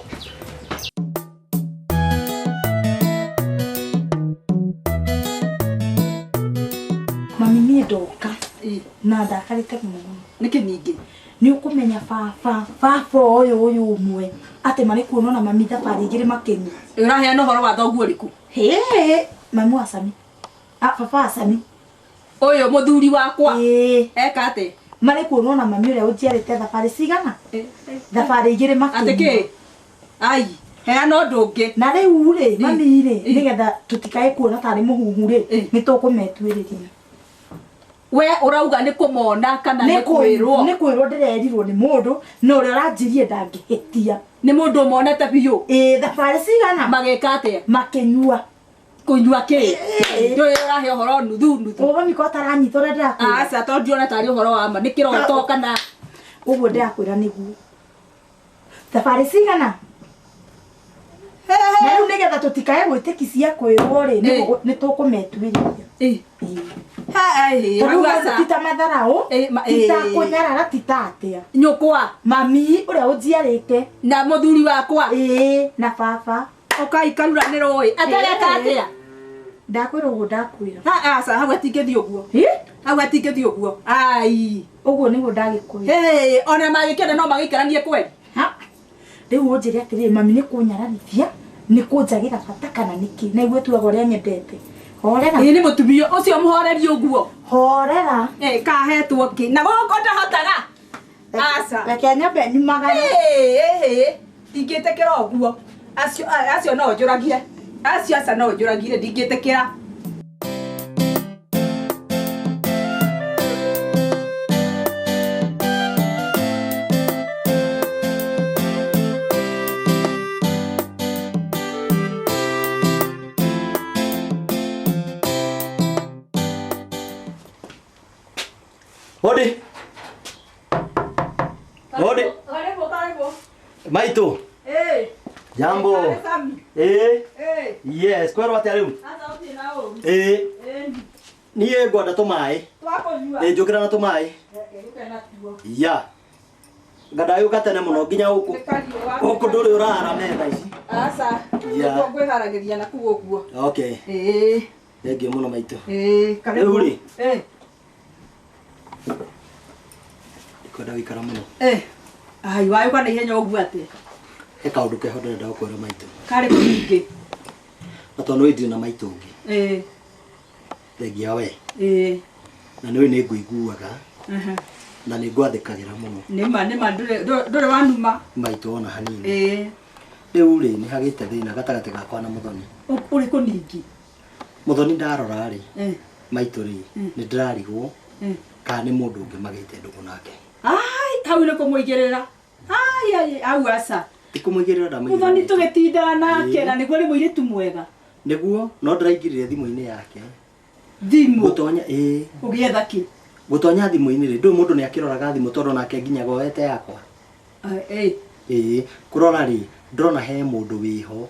Mami niĩ ndoka na ndakarĩte mũno. Nĩkĩ ningĩ? Nĩ ũkũmenya baba baba ũyũ ũyũ ũmwe atĩ marĩ kuonwo na mami thabarĩ igĩrĩ makĩnyua. Ũraheana ũhoro wa thoguo ũrĩkũ? Hĩ, mami wa Sami. Ah, baba wa Sami. Ũyũ mũthuri wakwa. Ĩĩ. Eka atĩ? Marĩ kuonwo na mami ũrĩa ũnjiarĩte thabarĩ cigana? Thabarĩ igĩrĩ makĩnyua. Atĩ kĩ? Ai, heana ũndũ ũngĩ. Na rĩu rĩ, mami rĩ, nĩgetha tũtikae kuona tarĩ mũhuhu rĩ, nĩ tũkũmetuĩrĩria. We ũrauga nĩ kũmona kana nĩ kwĩrwo? Nĩ kwĩrwo ndĩrerirwo nĩ mũndũ na ũrĩa ũranjirie ndangĩhĩtia. Nĩ mũndũ ũmonete biũ? Ĩĩ, thabarĩ cigana? Magĩka atĩa? Makĩnyua. Kũnyua kĩ? Ndũĩ ũrahe ũhoro nuthu nuthu. Ũguo mami ko ataranyita ũrĩa ndĩrakwĩra. Aca, tondũ ndiona tarĩ ũhoro wa ma, nĩ kĩroto kana? Ũguo ndĩrakwĩra nĩguo. Thabarĩ cigana? Na rĩu nĩgetha tũtikae gwĩtĩki cia kwĩrwo rĩ, nĩ tũkũmetuĩrĩria. Tondũ ti ta matharaũ, ti ta kũnyarara, ti ta atĩa. Nyũkwa. Mami ũrĩa ũnjiarĩte. Na mũthuri wakwa. Ĩĩ, na baba. Ũkai karura nĩ rũĩ. Atareka atĩa? Ndakwĩra ũguo ndakwĩra. Aca, hau atingĩthiĩ ũguo. Hau atingĩthiĩ ũguo. Ai. Ũguo nĩguo ndagĩkwĩra. Ona magĩkĩenda no magĩikaranie kweli. Rĩu ũnjĩre atĩrĩrĩ, mami nĩ kũnyararithia, nĩ kũnjagĩra bata kana nĩkĩ? Na igue tuaga ũrĩa nyendete. Horera. Ĩĩ nĩ mũtumia ũcio mũhoreri ũguo. Horera. Ĩ kahetwo kĩ? Na gũkũ ndahotaga. Aca. Reke nyambe nyumagare. Ĩ ndingĩtĩkĩra ũguo. Acio acio no njũragire. Acio aca no njũragire ndingĩtĩkĩra. Hodi. Hodi. Karibu, karibu. Maitũ. Eh. Jambo. Eh. Eh. Yes, kwĩrwo atĩa rĩu? Aca ũthiĩ na ũru. Eh. Eh. Niĩ ngwenda tũmaĩ. Twakũnyua. Ĩ njũkĩra na tũmaĩ. Reke gũke natuo. Ya. Ngandagĩũka tene mũno nginya gũkũ. Nĩ kariũa. Gũkũ ndũrĩ ũrara metha ici. Aca. Ya. Nĩguo ngwĩharagĩria na kũu ũguo. Okay. Ĩĩ. Thengiũ mũno maitũ. Ĩĩ, karibu. Rĩu rĩ. Eh. Ndikwenda gũikara mũno. Eh. Ai, wayũka na ihenya ũguo atĩa? He kaũndũ keho ndĩrenda gũkwĩra maitũ. Karĩ kũ ningĩ? Na tondũ nĩũĩ ndirĩ na maitũ ũngĩ. Ĩĩ. Thengia we. Ĩĩ. Na nĩũĩ nĩ ngũiguaga. Na nĩ ngwathĩkagĩra mũno. Nĩma nĩma ndũrĩ wanuma. Maitũ ona hanini. Ĩĩ. Rĩu rĩ nĩ hagĩte thĩna gatagatĩ gakwa na Mũthoni. Ũrĩkũ ningĩ? Mũthoni ndarora rĩ. Maitũ rĩ nĩ ndĩrarigwo kana nĩ mũndũ ũngĩ magĩte ndũgũ nake. Ai, hau nĩ kũmũigĩrĩra. Ai ai, hau aca. Ti kũmũigĩrĩra ndamũigĩrĩra. Mũthoni tũgĩtindaga nake na nĩguo nĩ mũirĩtu mwega. Nĩguo, no ndĩraingĩrire thimũ-inĩ yake. Thimũ? Gũtonya, ĩĩ. Ũgĩetha kĩ? Gũtonya thimũ-inĩ rĩ, ndũĩ mũndũ nĩ akĩroraga thimũ tondũ nake nginyaga oete yakwa. Ĩĩ. Ĩĩ, kũrora rĩ, ndĩrona he mũndũ wĩho.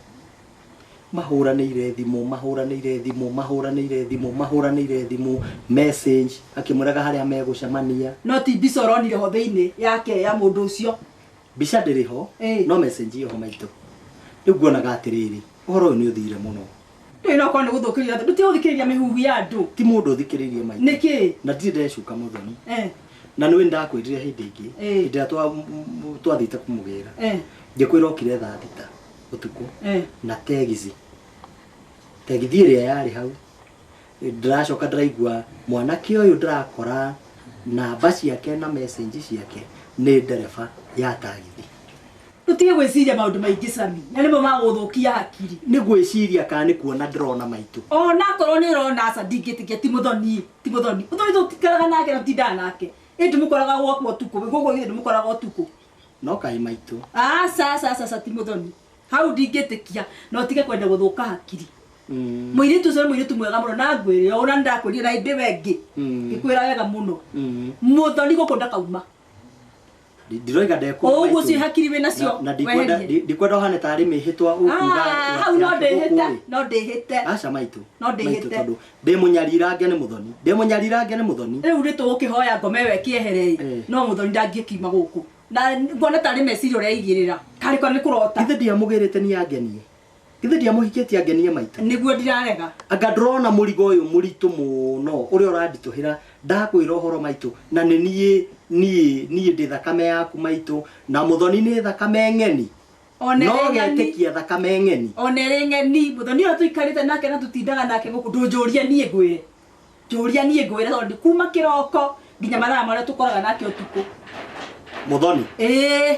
Mahũranĩire thimũ, mahũranĩire thimũ, mahũranĩire thimũ, mahũranĩire thimũ, message, akĩmwĩraga harĩa megũcemania. No ti mbica ũronire ho thĩinĩ yake ya mũndũ ũcio. Mbica ndĩrĩ ho, no message ĩho maitũ. Rĩu nguonaga atĩrĩrĩ, ũhoro ũyũ nĩ ũthire mũno. Ndũĩ no korwo nĩ gũthũkĩria andũ, ndũtige gũthikĩrĩria mĩhuhu ya andũ. Ti mũndũ ũthikĩrĩirie maitũ. Nĩkĩ? Na ndirĩ ndecuka Mũthoni. Na nĩ ndakwĩrire hĩndĩ ĩngĩ, hĩndĩ ĩrĩa twathiĩte kũmũgĩra. Ngĩkwĩra okire thaa thita ũtukũ na tegithi. Tegithi ĩrĩa yarĩ hau. Ndĩracoka ndĩraigua mwanake ũyũ ndĩrakora namba ciake na message ciake nĩ ndereba ya tagithi. Tũtige gwĩciria maũndũ maingĩ Sami, na nĩmo magũthũkia hakiri. Nĩ gwĩciria kana nĩ kuona ndĩrona maitũ. Ona akorwo nĩ ũrona aca ndingĩtĩkia ti Mũthoni, ti Mũthoni. Mũthoni tũtikaraga nake na tũtindaga nake. Ĩ ndĩmũkoraga gwakwa ũtukũ, gũkũ githĩ ndĩmũkoraga ũtukũ. No kaĩ maitũ. Aca aca aca ti muthoni. Hau ndingĩtĩkia no tige kwenda gũthũka hakiri. Mũirĩtu ũcio nĩ mũirĩtu mwega mũno na ngwĩre ona ndakwĩrire na ĩndĩ wengĩ. Ngĩkwĩra wega mũno. Muthoni gũkũ ndakauma. Ndiroiga ndekuma. Ũguo cio hakiri wĩ nacio. Na ndikwenda ndikwenda ũhane tarĩ mĩhĩtwa ũkuga. Hau no ndĩhĩte, no ndĩhĩte. Aca maitũ. No ndĩhĩte. Tondũ ndĩ mũnyarirange nĩ muthoni. Ndĩ mũnyarirange nĩ muthoni. Rĩu nĩ tũgũkĩhoya ngome ĩyo ĩkĩehere no muthoni ndangĩkiuma gũkũ. Na ngona tarĩ meciria ũrĩa aigĩrĩra. Karĩ kwa nĩ kũrota. Ithe ndiamũgĩrĩte nĩ angenie. Ithe ndiamũhikĩtie angenie maitũ. Nĩguo ndirarega. Anga ndĩrona mũrigo ũyũ mũritũ mũno ũrĩa ũranditũhĩra ndakwĩra ũhoro maitũ na nĩ niĩ niĩ niĩ ndĩ thakame yaku maitũ na muthoni nĩ thakame ng'eni. No getĩkia thakame ng'eni. Ona ĩrĩ ng'eni muthoni ũrĩa tũikarĩte nake na tũtindaga nake gũkũ ndũnjũrie niĩ ngwĩre. Njũria niĩ ngwĩre tondũ kuma kĩroko nginya mathaa marĩa tũkoraga nake ũtukũ. Muthoni.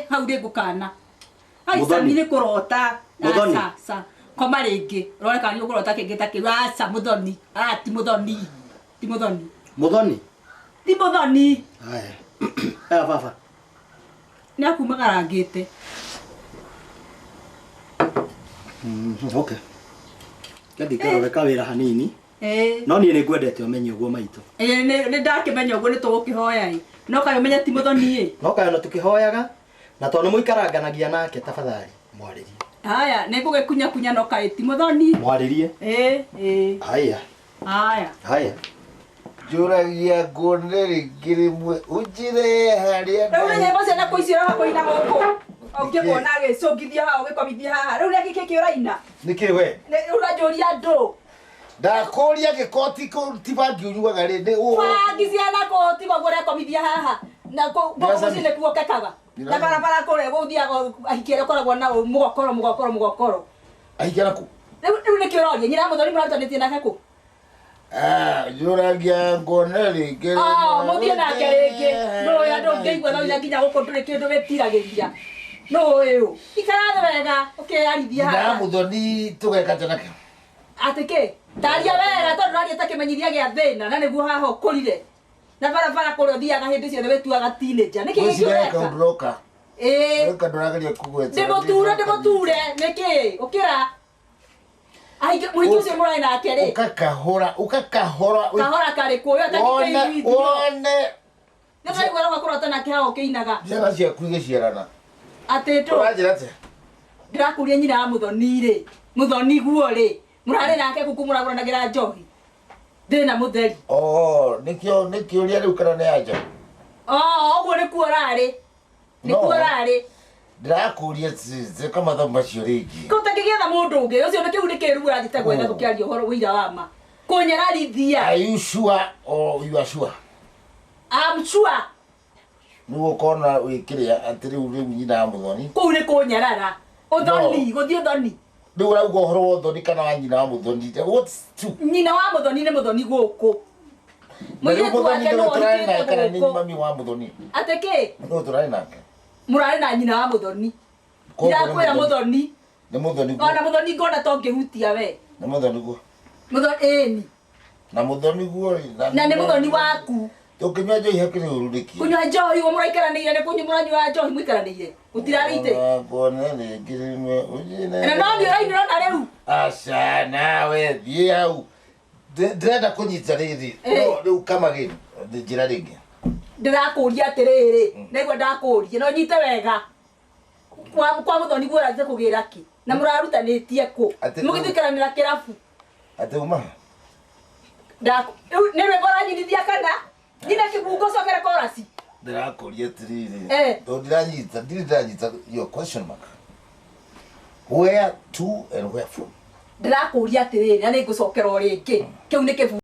Hau ndĩ ngũkana. Muthoni nĩ kũrota. Muthoni. Aca. Koma rĩngĩ. Ũrore kana nĩ ũkũrota kĩngĩ ta kĩu. Aca muthoni. Ti muthoni. Ti muthoni. Muthoni. Ti muthoni. Haya. Aya baba. Nĩ akumagarangĩte. Okay. Ngathi ngarore kawĩra hanini. No niĩ nĩ ngwendete ũmenye ũguo maitũ. Nĩ ndakĩmenya ũguo nĩ tũgũkĩhoya ĩ. No kaĩ ũmenye ti muthoni ĩ. No kaĩ ona tũkĩhoyaga na tondũ nĩ mũikaranganagia nake tafadhali mwarĩrie. Haya, nĩ ngũgĩkunya kunya no kaĩ ti muthoni. Mwarĩrie. Haya. Haya. Haya. Njũragia nguone rĩngĩ rĩmwe ũnjĩre harĩa. Rĩu nĩ nyĩmbo ciana kũ icio ũroka kũina gũkũ. Ũngĩkuona agĩcũngithia haha ũgĩkomithia haha. Rĩu nĩ kĩĩ ũraina? Nĩkĩ we? Ũranjũria andũ. Ndakũria gĩkoti ti bangi ũnyuaga rĩ nĩ ũ. Bangi ciana kũ tiga ũguo ũrekomithia haha. Na kũ mũciĩ nĩkuo kekaga. Na barabara kũrĩa gũthiaga ahiki arĩa ũkoragwo nao mũgokoro mũgokoro mũgokoro. Ahiki arĩa kũ? Rĩu nĩkĩ ũroria? Nyina muthoni mũrarutanĩtie nake kũ? Njũragia nguone rĩngĩ. Mũthiĩ nake rĩngĩ. Nũĩ andũ ũngĩigua no nginya gũkũ ndũrĩ kĩndũ wĩtiragĩria. Nũĩ ũ. Ikara thĩ wega ũkĩarithia haha. Nyina muthoni tũgeka atĩa nake? Atĩ kĩ? Taria wega tondũ ũraria ta kĩmenyithia gĩa thĩna na nĩguo haha ũkũrire. Na barabara kũrĩa ũthiaga hĩndĩ ciothe wĩtuaga teenager. Nĩkĩ gĩkĩ ũreka? Kaũndũ ũroka. Ũroka ndũrageria kũgweta. Ndĩmũture ndĩmũture nĩkĩ? Ũkĩra. Aingĩ mũingĩ ũcio mũrarĩ nake rĩ. Ũkakahora ũkakahora. Kahora karĩkũ ũyũ atakĩiguithio. Wone. Nĩ ũraigua ũroka kũrota nake haha ũkĩinaga. Ciana ciaku igĩciarana. Atĩ ndũ. Ũranjĩra atĩa? Ndĩrakũria nyina wa muthoni rĩ. Muthoni guo rĩ. Mũrarĩ nake gũkũ mũragũranagĩra njohi. Thĩna mũtheri. Nĩkĩo nĩkĩũria rĩu kana nĩ anja. Ũguo nĩkuo ũrarĩ. Nĩkuo ũrarĩ. Ndĩrakũria ĩka mathabu macio rĩngĩ. Kũ ũtangĩgĩetha mũndũ ũngĩ ũcio nĩ kĩu nĩ kĩruu ũrathiĩte gwetha tũkĩaria ũhoro ũira wa ma. Kũnyararithia. Are you sure or you are sure? I'm sure. Nĩguo ũkona wĩkĩrĩa atĩ rĩu rĩu nyina wa muthoni. Kũu nĩ kũnyarara. Ũthoni, gũthiĩ ũthoni. Rĩu ũrauga ũhoro wa ũthoni kana wa nyina wa muthoni? What's two? Nyina wa muthoni nĩ muthoni gũkũ. Mũirĩtu wake nĩwe ũhikĩte kana nĩ gũkũ. mami wa muthoni? Atĩ kĩ? Nũ tũrarĩ nake? Mũrarĩ na nyina wa muthoni. Ndirakwĩra muthoni. Nĩ muthoni guo. Ona muthoni ngona to ngĩhutia we. Nĩ muthoni guo. Muthoni ĩni. Na muthoni guo rĩ. Na nĩ muthoni waku. Tũkĩnyua njohi hakĩrĩ ũru nĩkĩ? Kũnyua njohi ũguo mũraikaranĩire nĩ kũnyua mũranyua njohi mũikaranĩire. Gũtirarĩ Nguone rĩngĩ rĩmwe ũnjĩre. Na no nĩ ũrainĩra ona rĩu. Aca nawe thiĩ hau. Ndĩrenda kũnyita rĩrĩ. No rĩu kamagĩ njĩra rĩngĩ. Ndĩrakũria atĩrĩrĩ, ndaigua ndakũria no nyite wega. Kwa muthoni guo ũrathiĩ kũgĩra kĩ? Na mũrarutanĩtie kũ? Mũgĩthiĩkaranĩra kĩrabu. Atĩ uma? Nĩ rwĩmbo ũranyinithia kana? Nyina kĩbungo cokera korasi. Ndĩrakũria atĩrĩrĩ. Tondũ ndiranyita, ndirĩ ndĩranyita your question mark. Where to and where from? Ndĩrakũria atĩrĩrĩ na nĩngũcokera o rĩngĩ. Kĩu nĩ kĩbungo.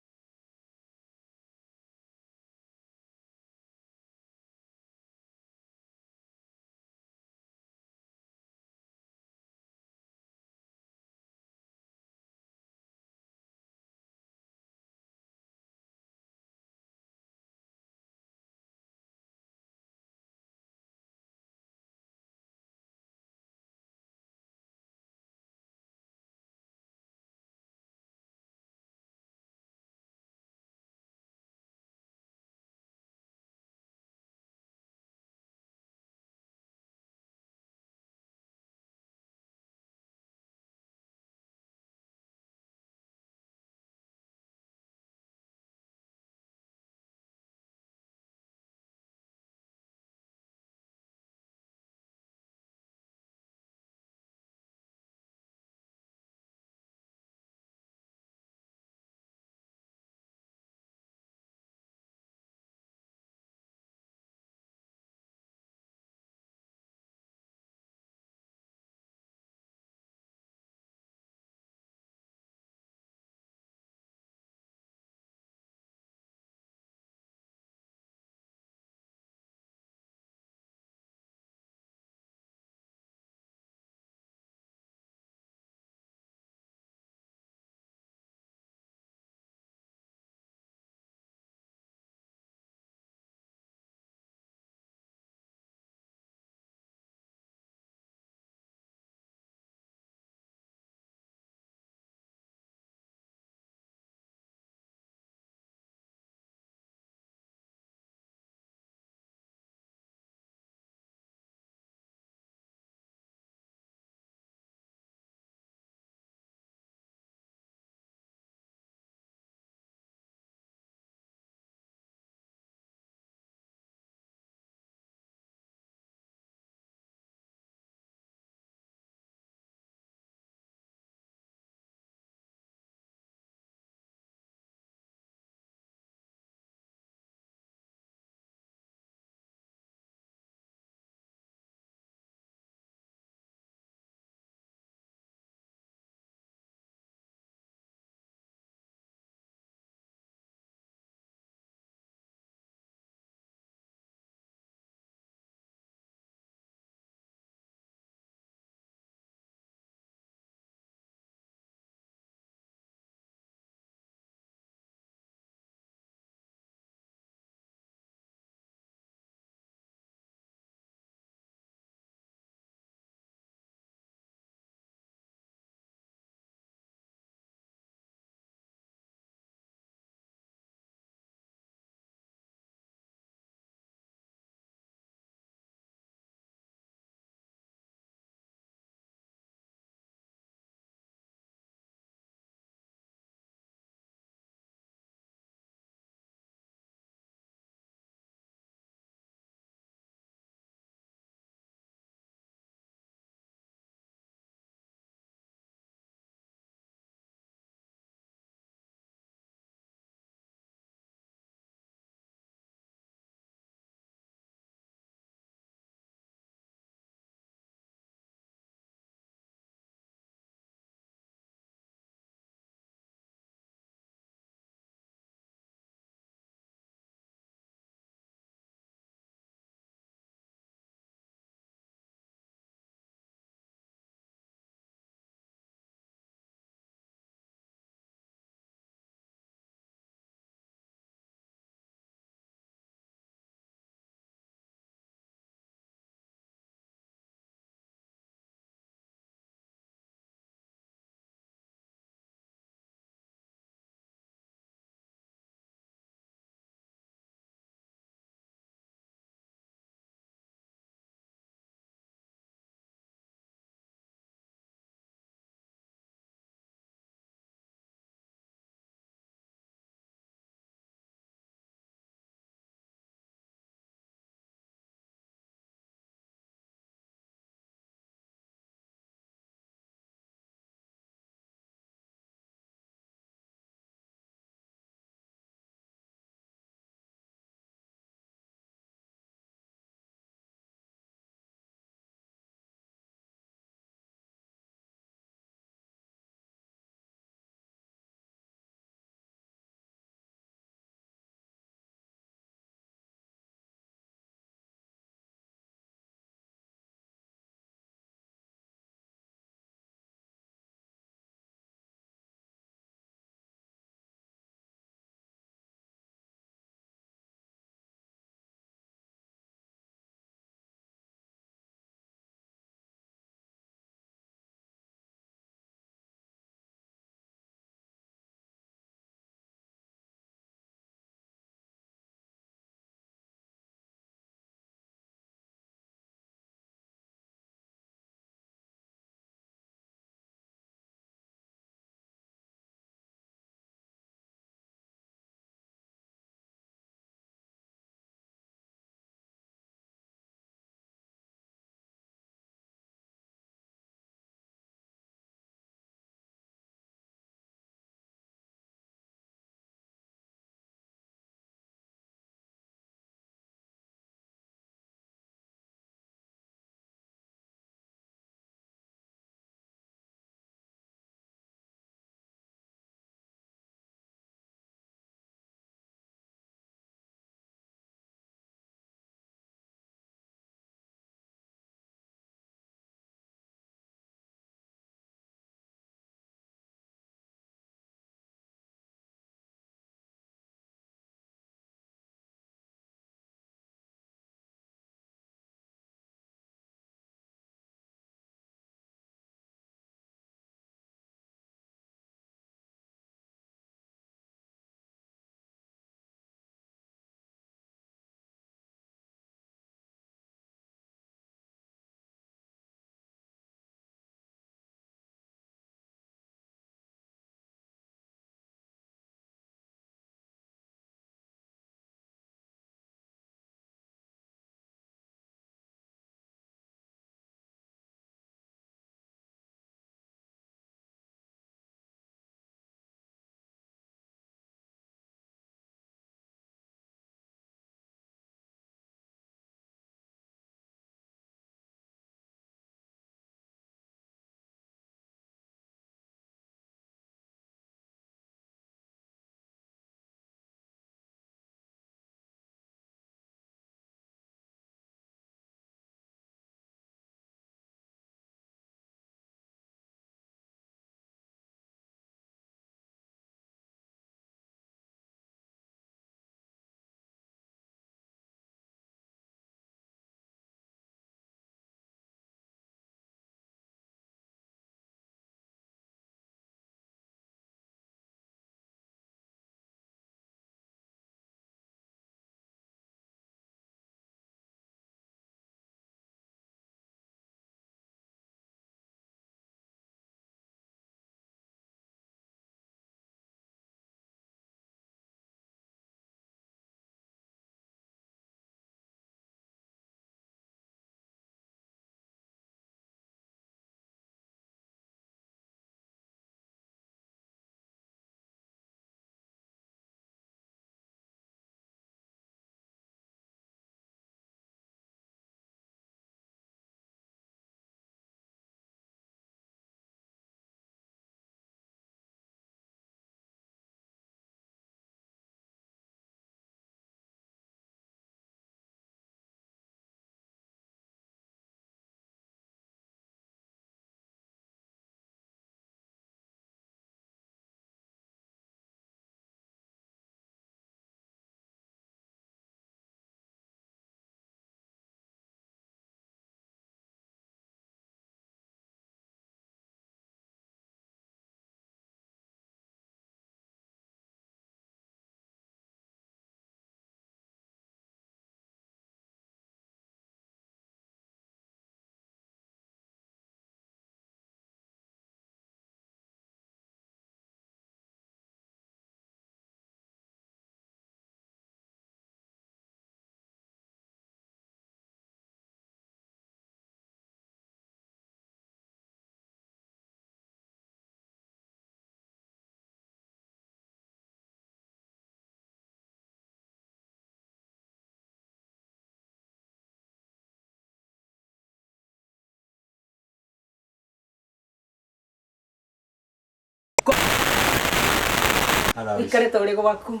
Ũikare ta ũrĩ gwaku.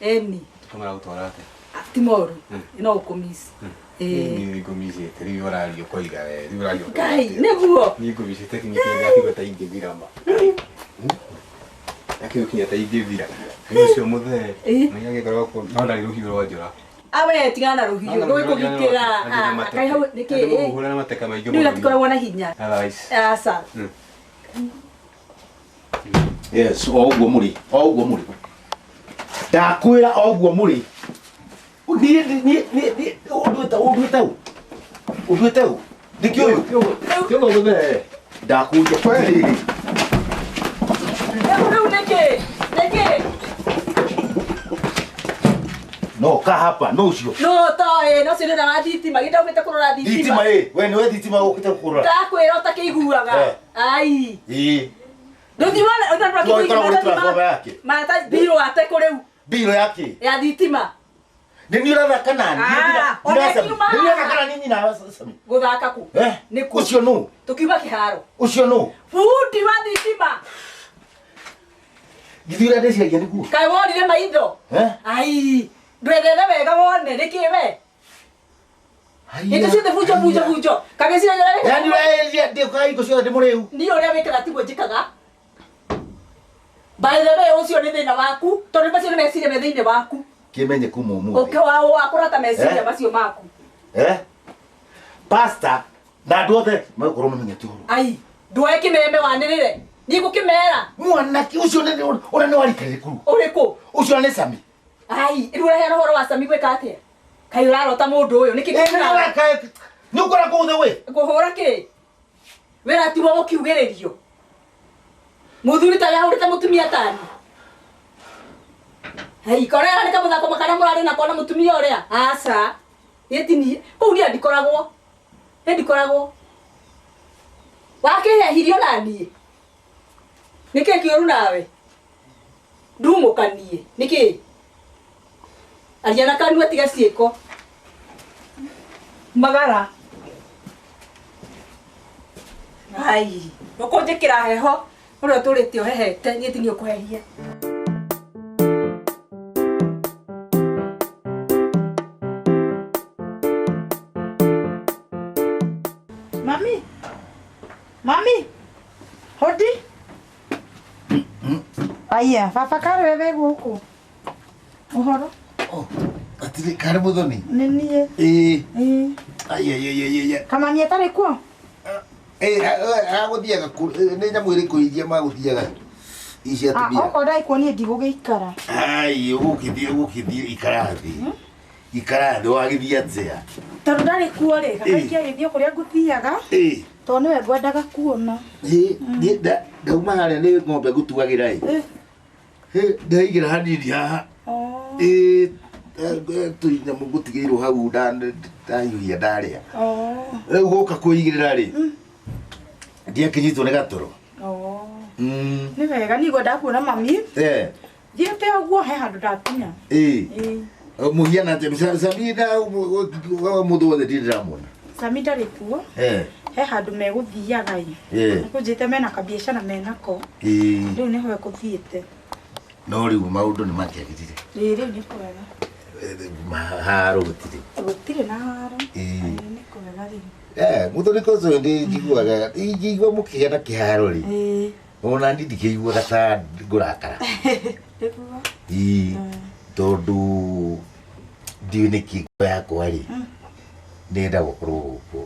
Eni. Kamara gũtwara atĩa? Ti moru. No ũkũmici. Niĩ ngũmicĩte rĩu ũraria ũkoiga we rĩu ũraria ũkoiga. Ngai nĩguo. Niĩ ngũmicĩte kinyĩte ndakigua ta ingĩthira ma. Ndakigua ta ingĩthira. Rĩu ũcio mũthee. Nĩ agĩkorwo no ndarĩ rũhiũ rwa njora. Awe tigana na rũhiũ rũĩ kũgitĩra. Kaĩ hau nĩkĩ? Kũhũra na mateka maingĩ mũno. Rĩu gatikoragwo na hinya. Aca. Yes, o ũguo mũrĩ, o ũguo mũrĩ. Ndakwĩra o ũguo mũrĩ. Niĩ niĩ niĩ ũnduĩte ũnduĩte ũ? Ũnduĩte ũ? Nĩkĩ ũyũ? Kĩongo mũthee. Ndakũria kweli. Rĩu nĩkĩ? Nĩkĩ? No ka hapa no ucio. No toĩ, no cio nĩ wa thitima, gĩta ũkĩte kũrora thitima. Thitima ĩ, we nĩwe thitima ũkĩte kũrora. Ndakwĩra ũtakĩiguaga. Ai. Ĩ. Ndũthiĩ mata mbirũ ateko rĩu. Mbirũ yake? Ya thitima. Nĩ niĩ ũrathaka nani? Nĩ niĩ ũrathaka nani nyina wa Sami? Gũthaka kũ? Nĩ kũ? Ũcio nũ? Tũkiuma kĩharo. Ũcio nũ? Bundi wa thitima. Githĩ ũrĩa ndĩciragia nĩguo? Kaĩ wonire maitho? Ai. Ndwethere wega wone nĩkĩ we? Hĩndĩ ciothe bunjo bunjo bunjo. Kagĩciria ũrĩa wĩkaga. Yaani ũrĩa ndĩkaga hingo ciothe ndĩ mũrĩu. Niĩ ũrĩa wĩkaga tiguo njĩkaga. By the way, ũcio nĩ thĩna waku, tondũ macio nĩ meciria me thĩinĩ waku. Kĩmenye kuma ũmũthĩ. Ũkĩ wa kũrata meciria macio maku. Pastor na andũ othe megũkorwo mamenyete ũhoro. Ai, ndwoe kĩmeme wanĩrĩre. Niĩ ngũkĩmera. Mwanake ũcio nĩ ũrĩa nĩ wa rika rĩrĩkũ? Ũrĩkũ? Ũcio nĩ Sami. Ai, rĩu ũraheana ũhoro wa Sami gwĩka atĩa? Kaĩ ũrarota mũndũ ũyũ nĩkĩ? Nĩ ũkora kũũthe wĩ? Ngũhũra kĩ? Wĩra tiwo gũkiugĩrĩrio. Mũthuri ta yahũrĩte mũtumia tani. Hei, korera nĩ kamũthako makana mũrarĩ nako na mũtumia ũrĩa? Aca. Niĩ ti niĩ. Kũu niĩ ndikoragwo. Niĩ ndikoragwo. Wakĩhehirio na niĩ. Nĩkĩ kĩũru nawe? Ndumũkanie. Nĩkĩ? Aria na kanua tiga ciĩko. Magara. Ai, ũkũnjĩkĩra heho. Ũrĩa ũtũrĩte ũhehete, niĩ ti niĩ ũkũhehia. Mami. Mami. Hodi. Aya, baba karĩ we gũkũ. Ũhoro? Oh, atirĩ karĩ mũthoni. Nĩ niĩ. Ĩĩ. Ĩĩ. Ai ai ai ai. Kamami atarĩ kuo? Agũthiaga nĩ nyamũ ĩrĩkũ iria magũthiaga ici atumia? Okorwo ndarĩ kuo niĩ ndigũgĩikara. Ai, ũgũkĩthiĩ ikara thĩ. Ikara thĩ wagĩthiĩ atĩa? Tondũ ndarĩ kuo rĩ, kakaingĩ agĩthiĩ kũrĩa ngũthiaga. Ĩĩ. Tondũ nĩwe ngwendaga kuona. Ĩĩ, niĩ ndauma harĩa nĩ ng'ombe ngũtuagĩra ĩ. Ndaigĩra hanini haha. Ĩĩ, tũnyamũ ngũtigĩirwo hau ndahiũhia ndarĩa. Rĩu gũka kwĩigĩrĩra rĩ, ndiakĩnyitwo nĩ gatoro. Nĩ wega niĩ ngwendaga kuona mami. Thiĩte ũguo he handũ ndakinya. Ĩĩ. Mũhiana atĩa? Sami na mũndũ wothe ndirĩ ndĩramwona. Sami ndarĩ kuo. He handũ megũthiaga ĩ. Kũnjĩte mena kabiacara menako. Rĩu nĩho ekũthiĩte. No rĩu maũndũ nĩ makĩagĩrire. Ĩĩ, rĩu nĩ kwega. Haro gũtirĩ. Gũtirĩ na haro. Ĩĩ, nĩ kwega rĩu. Mũthoni ũcio nĩ njiguaga, ingĩigua mũkĩgĩa na kĩharo rĩ. Ona niĩ ndikĩiguaga ta ngũrakara. Nĩguo. Ĩĩ, tondũ ndiũĩ nĩkĩ ngoro yakwa rĩ, nĩenda gũkorwo gũkũ.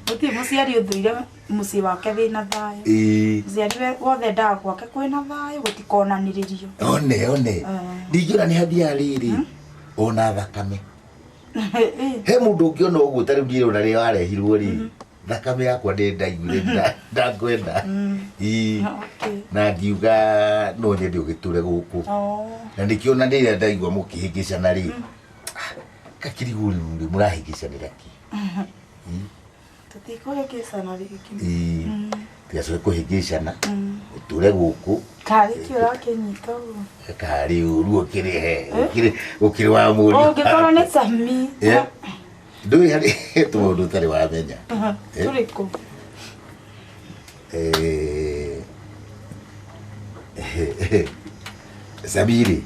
Gũtirĩ mũciari ũthũire mũciĩ wake wĩna thayũ. Ĩĩ. Mũciari wothe endaga gwake kwĩna thayũ gũtikonanĩrĩrio. One, one. Ndingĩona nĩ hathiaga rĩrĩ, ona thakame. He mũndũ ũngĩona ũguo ta rĩu niĩ ona rĩrĩa warehirwo rĩ, thakame yakwa nĩ ndaiguire ndakwenda. Ĩĩ. Na ngiuga no nyende ũgĩtũre gũkũ. Na nĩkĩo ona rĩrĩa ndaigua mũkĩhĩngĩcana rĩ, gakĩrigwo rĩu rĩ, mũrahĩngĩcanĩra kĩ? Tũtikũhĩngĩcana rĩngĩ. Ĩĩ. Tigacoke kũhĩngĩcana, ũtũre gũkũ. Karĩ kĩ ũrakĩnyita ũguo? Karĩ ũru ũkĩrĩhe, ũkĩrĩ wa mũriũ. Ũngĩkorwo nĩ Sami. Ndũĩ harĩ tũmaũndũ ũtarĩ wamenya. Tũrĩkũ? Sami rĩ,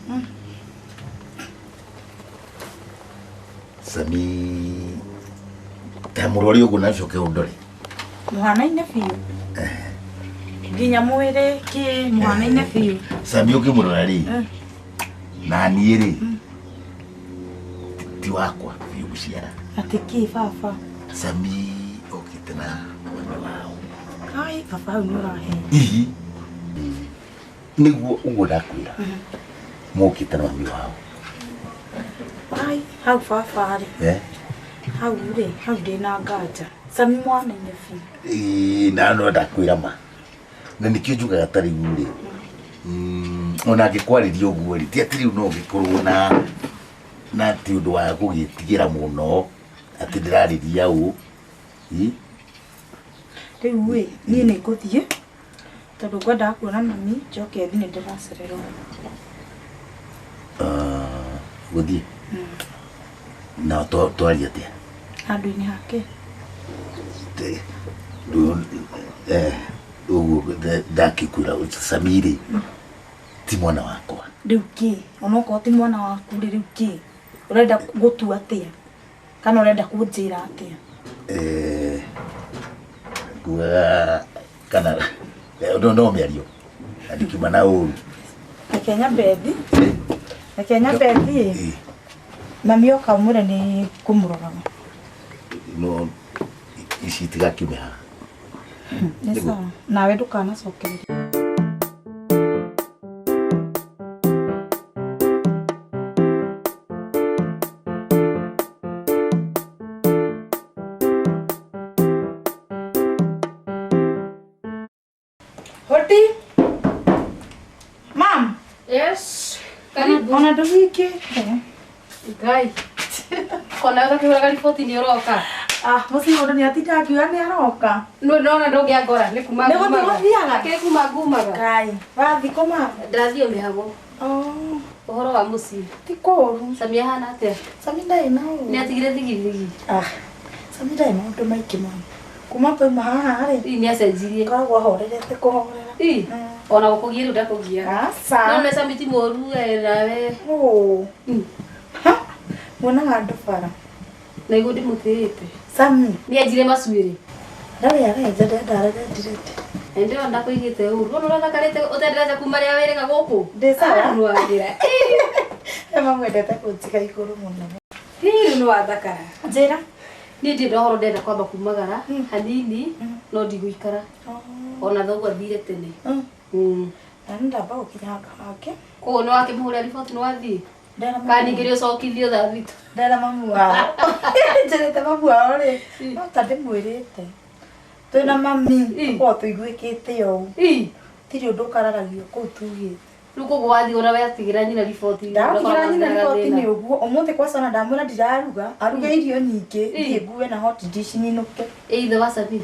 Sami ta mũrori ũguo na ũcoke ũndore. Mũhanaine biũ. Nginya mwĩrĩ kĩ mũhanaine biũ. Sami ũkĩmũrora rĩ, na niĩ rĩ, ti wakwa biũ gũciara. Atĩ kĩ baba? Sami okĩte na mami wao. Ai baba hau nĩ ũrahe. Ihi nĩguo ũguo ndakwĩra, mokĩte na mami wao. Ai hau baba rĩ. Eh? Hau rĩ, hau ndĩna nganja. Sami mũhanaine biũ. Ĩĩ, na no ndakwĩra ma, na nĩkĩo njugaga ta rĩu rĩ, ona angĩkwarĩria ũguo rĩ, ti atĩ rĩu no ũgĩkorwo na ti ũndũ wa gũgĩtigĩra mũno atĩ ndĩrarĩria ũ. Ĩ? Rĩu ĩ, niĩ nĩ ngũthiĩ tondũ ngwendaga kuona mami njoke thiĩ nĩ ndĩracererwo. Gũthiĩ na twaria atĩa? Handũ-inĩ hake. Ũguo ndakĩkwĩra Sami rĩ, ti mwana wakwa. Rĩu kĩ? Onokorwo ti mwana waku rĩ, rĩu kĩ? Ũrenda gũtua atĩa? Kana ũrenda kũnjĩra atĩa? Ngugaga kana no mĩario na ndikiuma na ũru. Reke nyambe thiĩ. Reke nyambe thiĩ. Mami oka ũmwĩre nĩ ngũmũroraga. No ici itigakiume haha. Nĩ sawa. Nawe ndũkanacokererie. Hodi. Mam. Yes. Karibu. Ona ndũhingĩte. Ngai. Kona ũgakĩhũraga riboti nĩ ũroka. Ah, mũciĩ mũndũ nĩ atinda akiuga nĩ aroka. No ndona ndũngĩangora nĩ kuma Nĩ gũthiĩ ngumaga. gũthiaga? Akĩrĩ kuma ngumaga. Ngai, wathiĩ kũ mama? Ndathiĩ o mĩhang'o. Oh. Ũhoro wa mũciĩ? Ti kũũru. Sami ahana atĩa? Sami ndarĩ na ũũru. Nĩ atigire thigithigi? Ah, Sami ndarĩ maũndũ maingĩ mama. Kuma twauma haha rĩ, Ii nĩ acenjirie. Koragwo ahorerete kũhorera. Ii. Ona gũkũgia rĩu ndakũgia. Aca. No nĩ Sami ti mũũru we nawe. Ũũ. Ha, muonaga andũ bara. Na iguo ndĩmũtĩĩte. Sami. Nĩ anjire macuĩrĩ. Ndarĩ arenja, ndenda arendirĩte. Na ndĩrona ndakũigĩte ũru. Wona ũrĩa ũthakarĩte ũtenderete kuma rĩa wĩrĩga gũkũ. Ndĩ sawa. Ah, nĩwagĩra. Ema mwendete kũnjiga igũrũ mũno. Ii, rĩu nĩwathakara. Njĩra. Niĩ ndirĩ na ũhoro ndĩrenda kwamba kumagara hanini no ndigũikara. Ona thoguo athire tene. Na nĩ ndamba gũkinya handũ hangĩ. Koguo nĩ wakĩmũhũrĩra riboti nĩ wathiĩ? Ndera Kana ningĩ nĩ ũcokithio thaa thita? Ndera mamu wao. Njĩrĩte mamu wao rĩ, no ta ndĩmwĩrĩte. Twĩna mami, tũkoragwo tũiguĩkĩte ũũ. Tirĩ ũndũ ũkararagio kũu tugĩte. Rĩu koguo wathiĩ ona watigĩra nyina riboti. Ndatigĩra nyina riboti nĩ ũguo. Ũmũthĩ kwacona ndamwĩra ndiraruga, aruge irio nyingĩ, thiĩ ngue na hot dish nyinũke. Ĩ ithe wa Sami?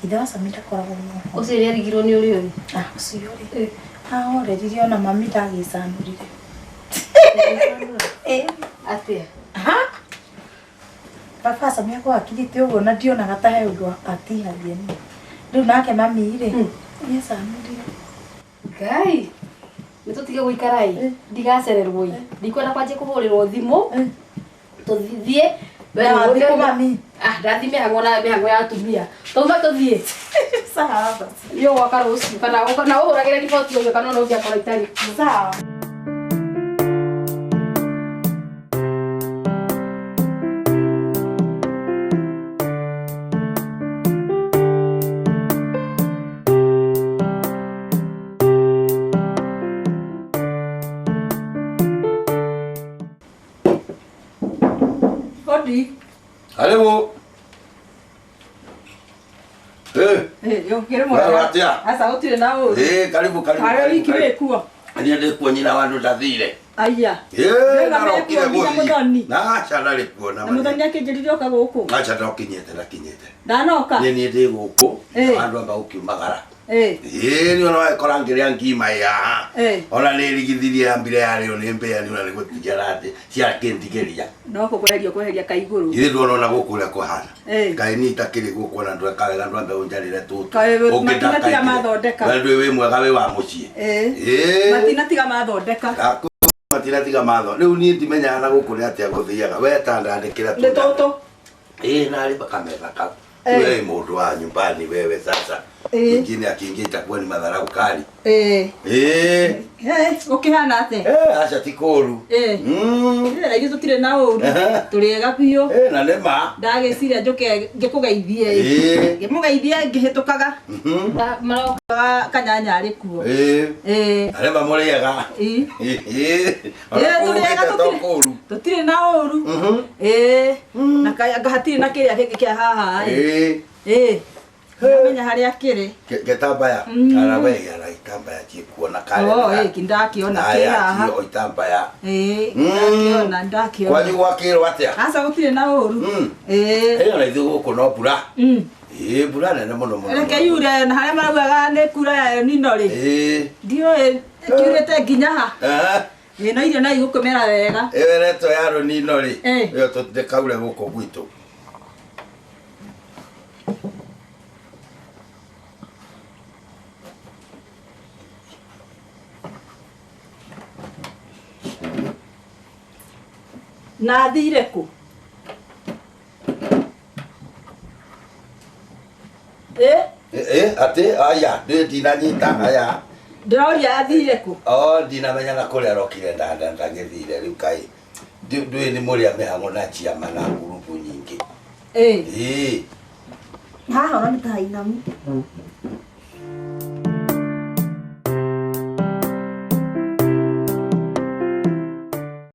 Ithe wa Sami ndakoragwo na ũhoro. Ũcio nĩ arigirwo nĩ ũrĩa ũrĩ? Ah, ũcio rĩ. Ahoreririe ona mami ndagĩcanũrire. Atĩa? Ha? Baba Sami akwa akirĩte ũguo na ndionaga ta he ũndũ atihagia niĩ. Rĩu nake mami rĩ, nĩacanũrire. Ngai. Nĩ tũtige gũikara ĩ, ndigacererwo ĩ. Ndikwenda kwanjia kũhũrĩrwo thimũ. Tũthiĩ. Ndathiĩ kũ mami? Ah, ndathiĩ mĩhang'o na mĩhang'o ya atumia. Twauma tũthiĩ. Sawa basi. Nĩ ũgũka rũciũ kana ũhũragĩre riboti ũguo kana ona ũngĩakora itarĩ kuo. Sawa. Hodi. Karibu. Yũkĩrĩ mwega. Aca gũtirĩ na ũru. Karibu karibu. Harĩa wiki wĩ kuo? Niĩ ndĩ kuo nyina wa andũ ndathire. Aya. Ndarokire nginya Mũthoni. Na aca ndarĩ kuo na. Na Mũthoni akĩnjĩrire ũka gũkũ. Aca ndokinyĩte ndakinyĩte. Ndanoka. Niĩ ndĩ gũkũ. Andũ amba gũkiumagara. Ĩĩ nĩ ona wagĩkora ngĩrĩa ngima ĩ haha. Ona nĩ rigithirie yambire yarĩo nĩ mbĩa nĩ ona nĩ gũtigia ratĩ ciakĩndigĩria. No kũkweheria kweheria kaigũrũ. Ithe ndwona ona gũkũ ũrĩa kũhana. Kaĩ niĩ itakĩrĩ gũkũ ona ndweka wega ndwambe ũnjarĩre tũtũ. Kaĩ matinatiga mathondeka. We ndwĩ wĩ mwega wĩ wa mũciĩ. Ĩĩ. Matinatiga mathondeka. Matinatiga matho. Rĩu niĩ ndimenyaga na gũkũ nĩ atĩa gũthiaga. We ta ndandĩkĩra tũ. Nĩ tũtũ. Ĩĩ narĩ kametha kau. Wewe mũndũ wa nyumbani wewe sasa. Mwingine akiingia itakuwa ni madharau kali. Ũkĩhana atĩa? Aca ti kũũru. Na ithuĩ tũtirĩ na ũru. Tũrĩ ega biũ. Na nĩ ma. Ndagĩciria njũke ngĩkũgeithie. Ngĩmũgeithie ngĩhĩtũkaga. Marokaga kanyanya arĩ kuo. Na nĩ ma mũrĩega. Tũrĩ ega tũtirĩ na ũru. Na hatirĩ na kĩrĩa kĩngĩ kĩa haha. Ndamenya harĩa kĩrĩ. Gĩtambaya. Kana we ara itambaya ciĩkuona kare. Oh, ndakiona kĩ haha. Itambaya. Ndakiona ndakiona. Kwanyu gwakĩrwo atĩa? Aca gũtirĩ na ũru. Ĩyo na ithuĩ gũkũ no mbura. Mbura nene mũno mũno. Reke yure na harĩa maraugaga nĩ kura ya El Nino rĩ. Ndiũĩ kiurĩte nginya ha. No irio no igũkũmera wega. Ĩyo ĩretwo ya El Nino rĩ. Ĩyo tũtikaure gũkũ gwitũ. Na athire kũ? Atĩ aya ndinanyita aya. Ndĩroria athire kũ? Oh, ndinamenya na kũrĩa arokire ndagĩthire rĩu kaĩ ndũĩ nĩ mũrĩa mĩhang'o na ciama na ngurubu nyingĩ. Haha ona nĩ ta hainamu.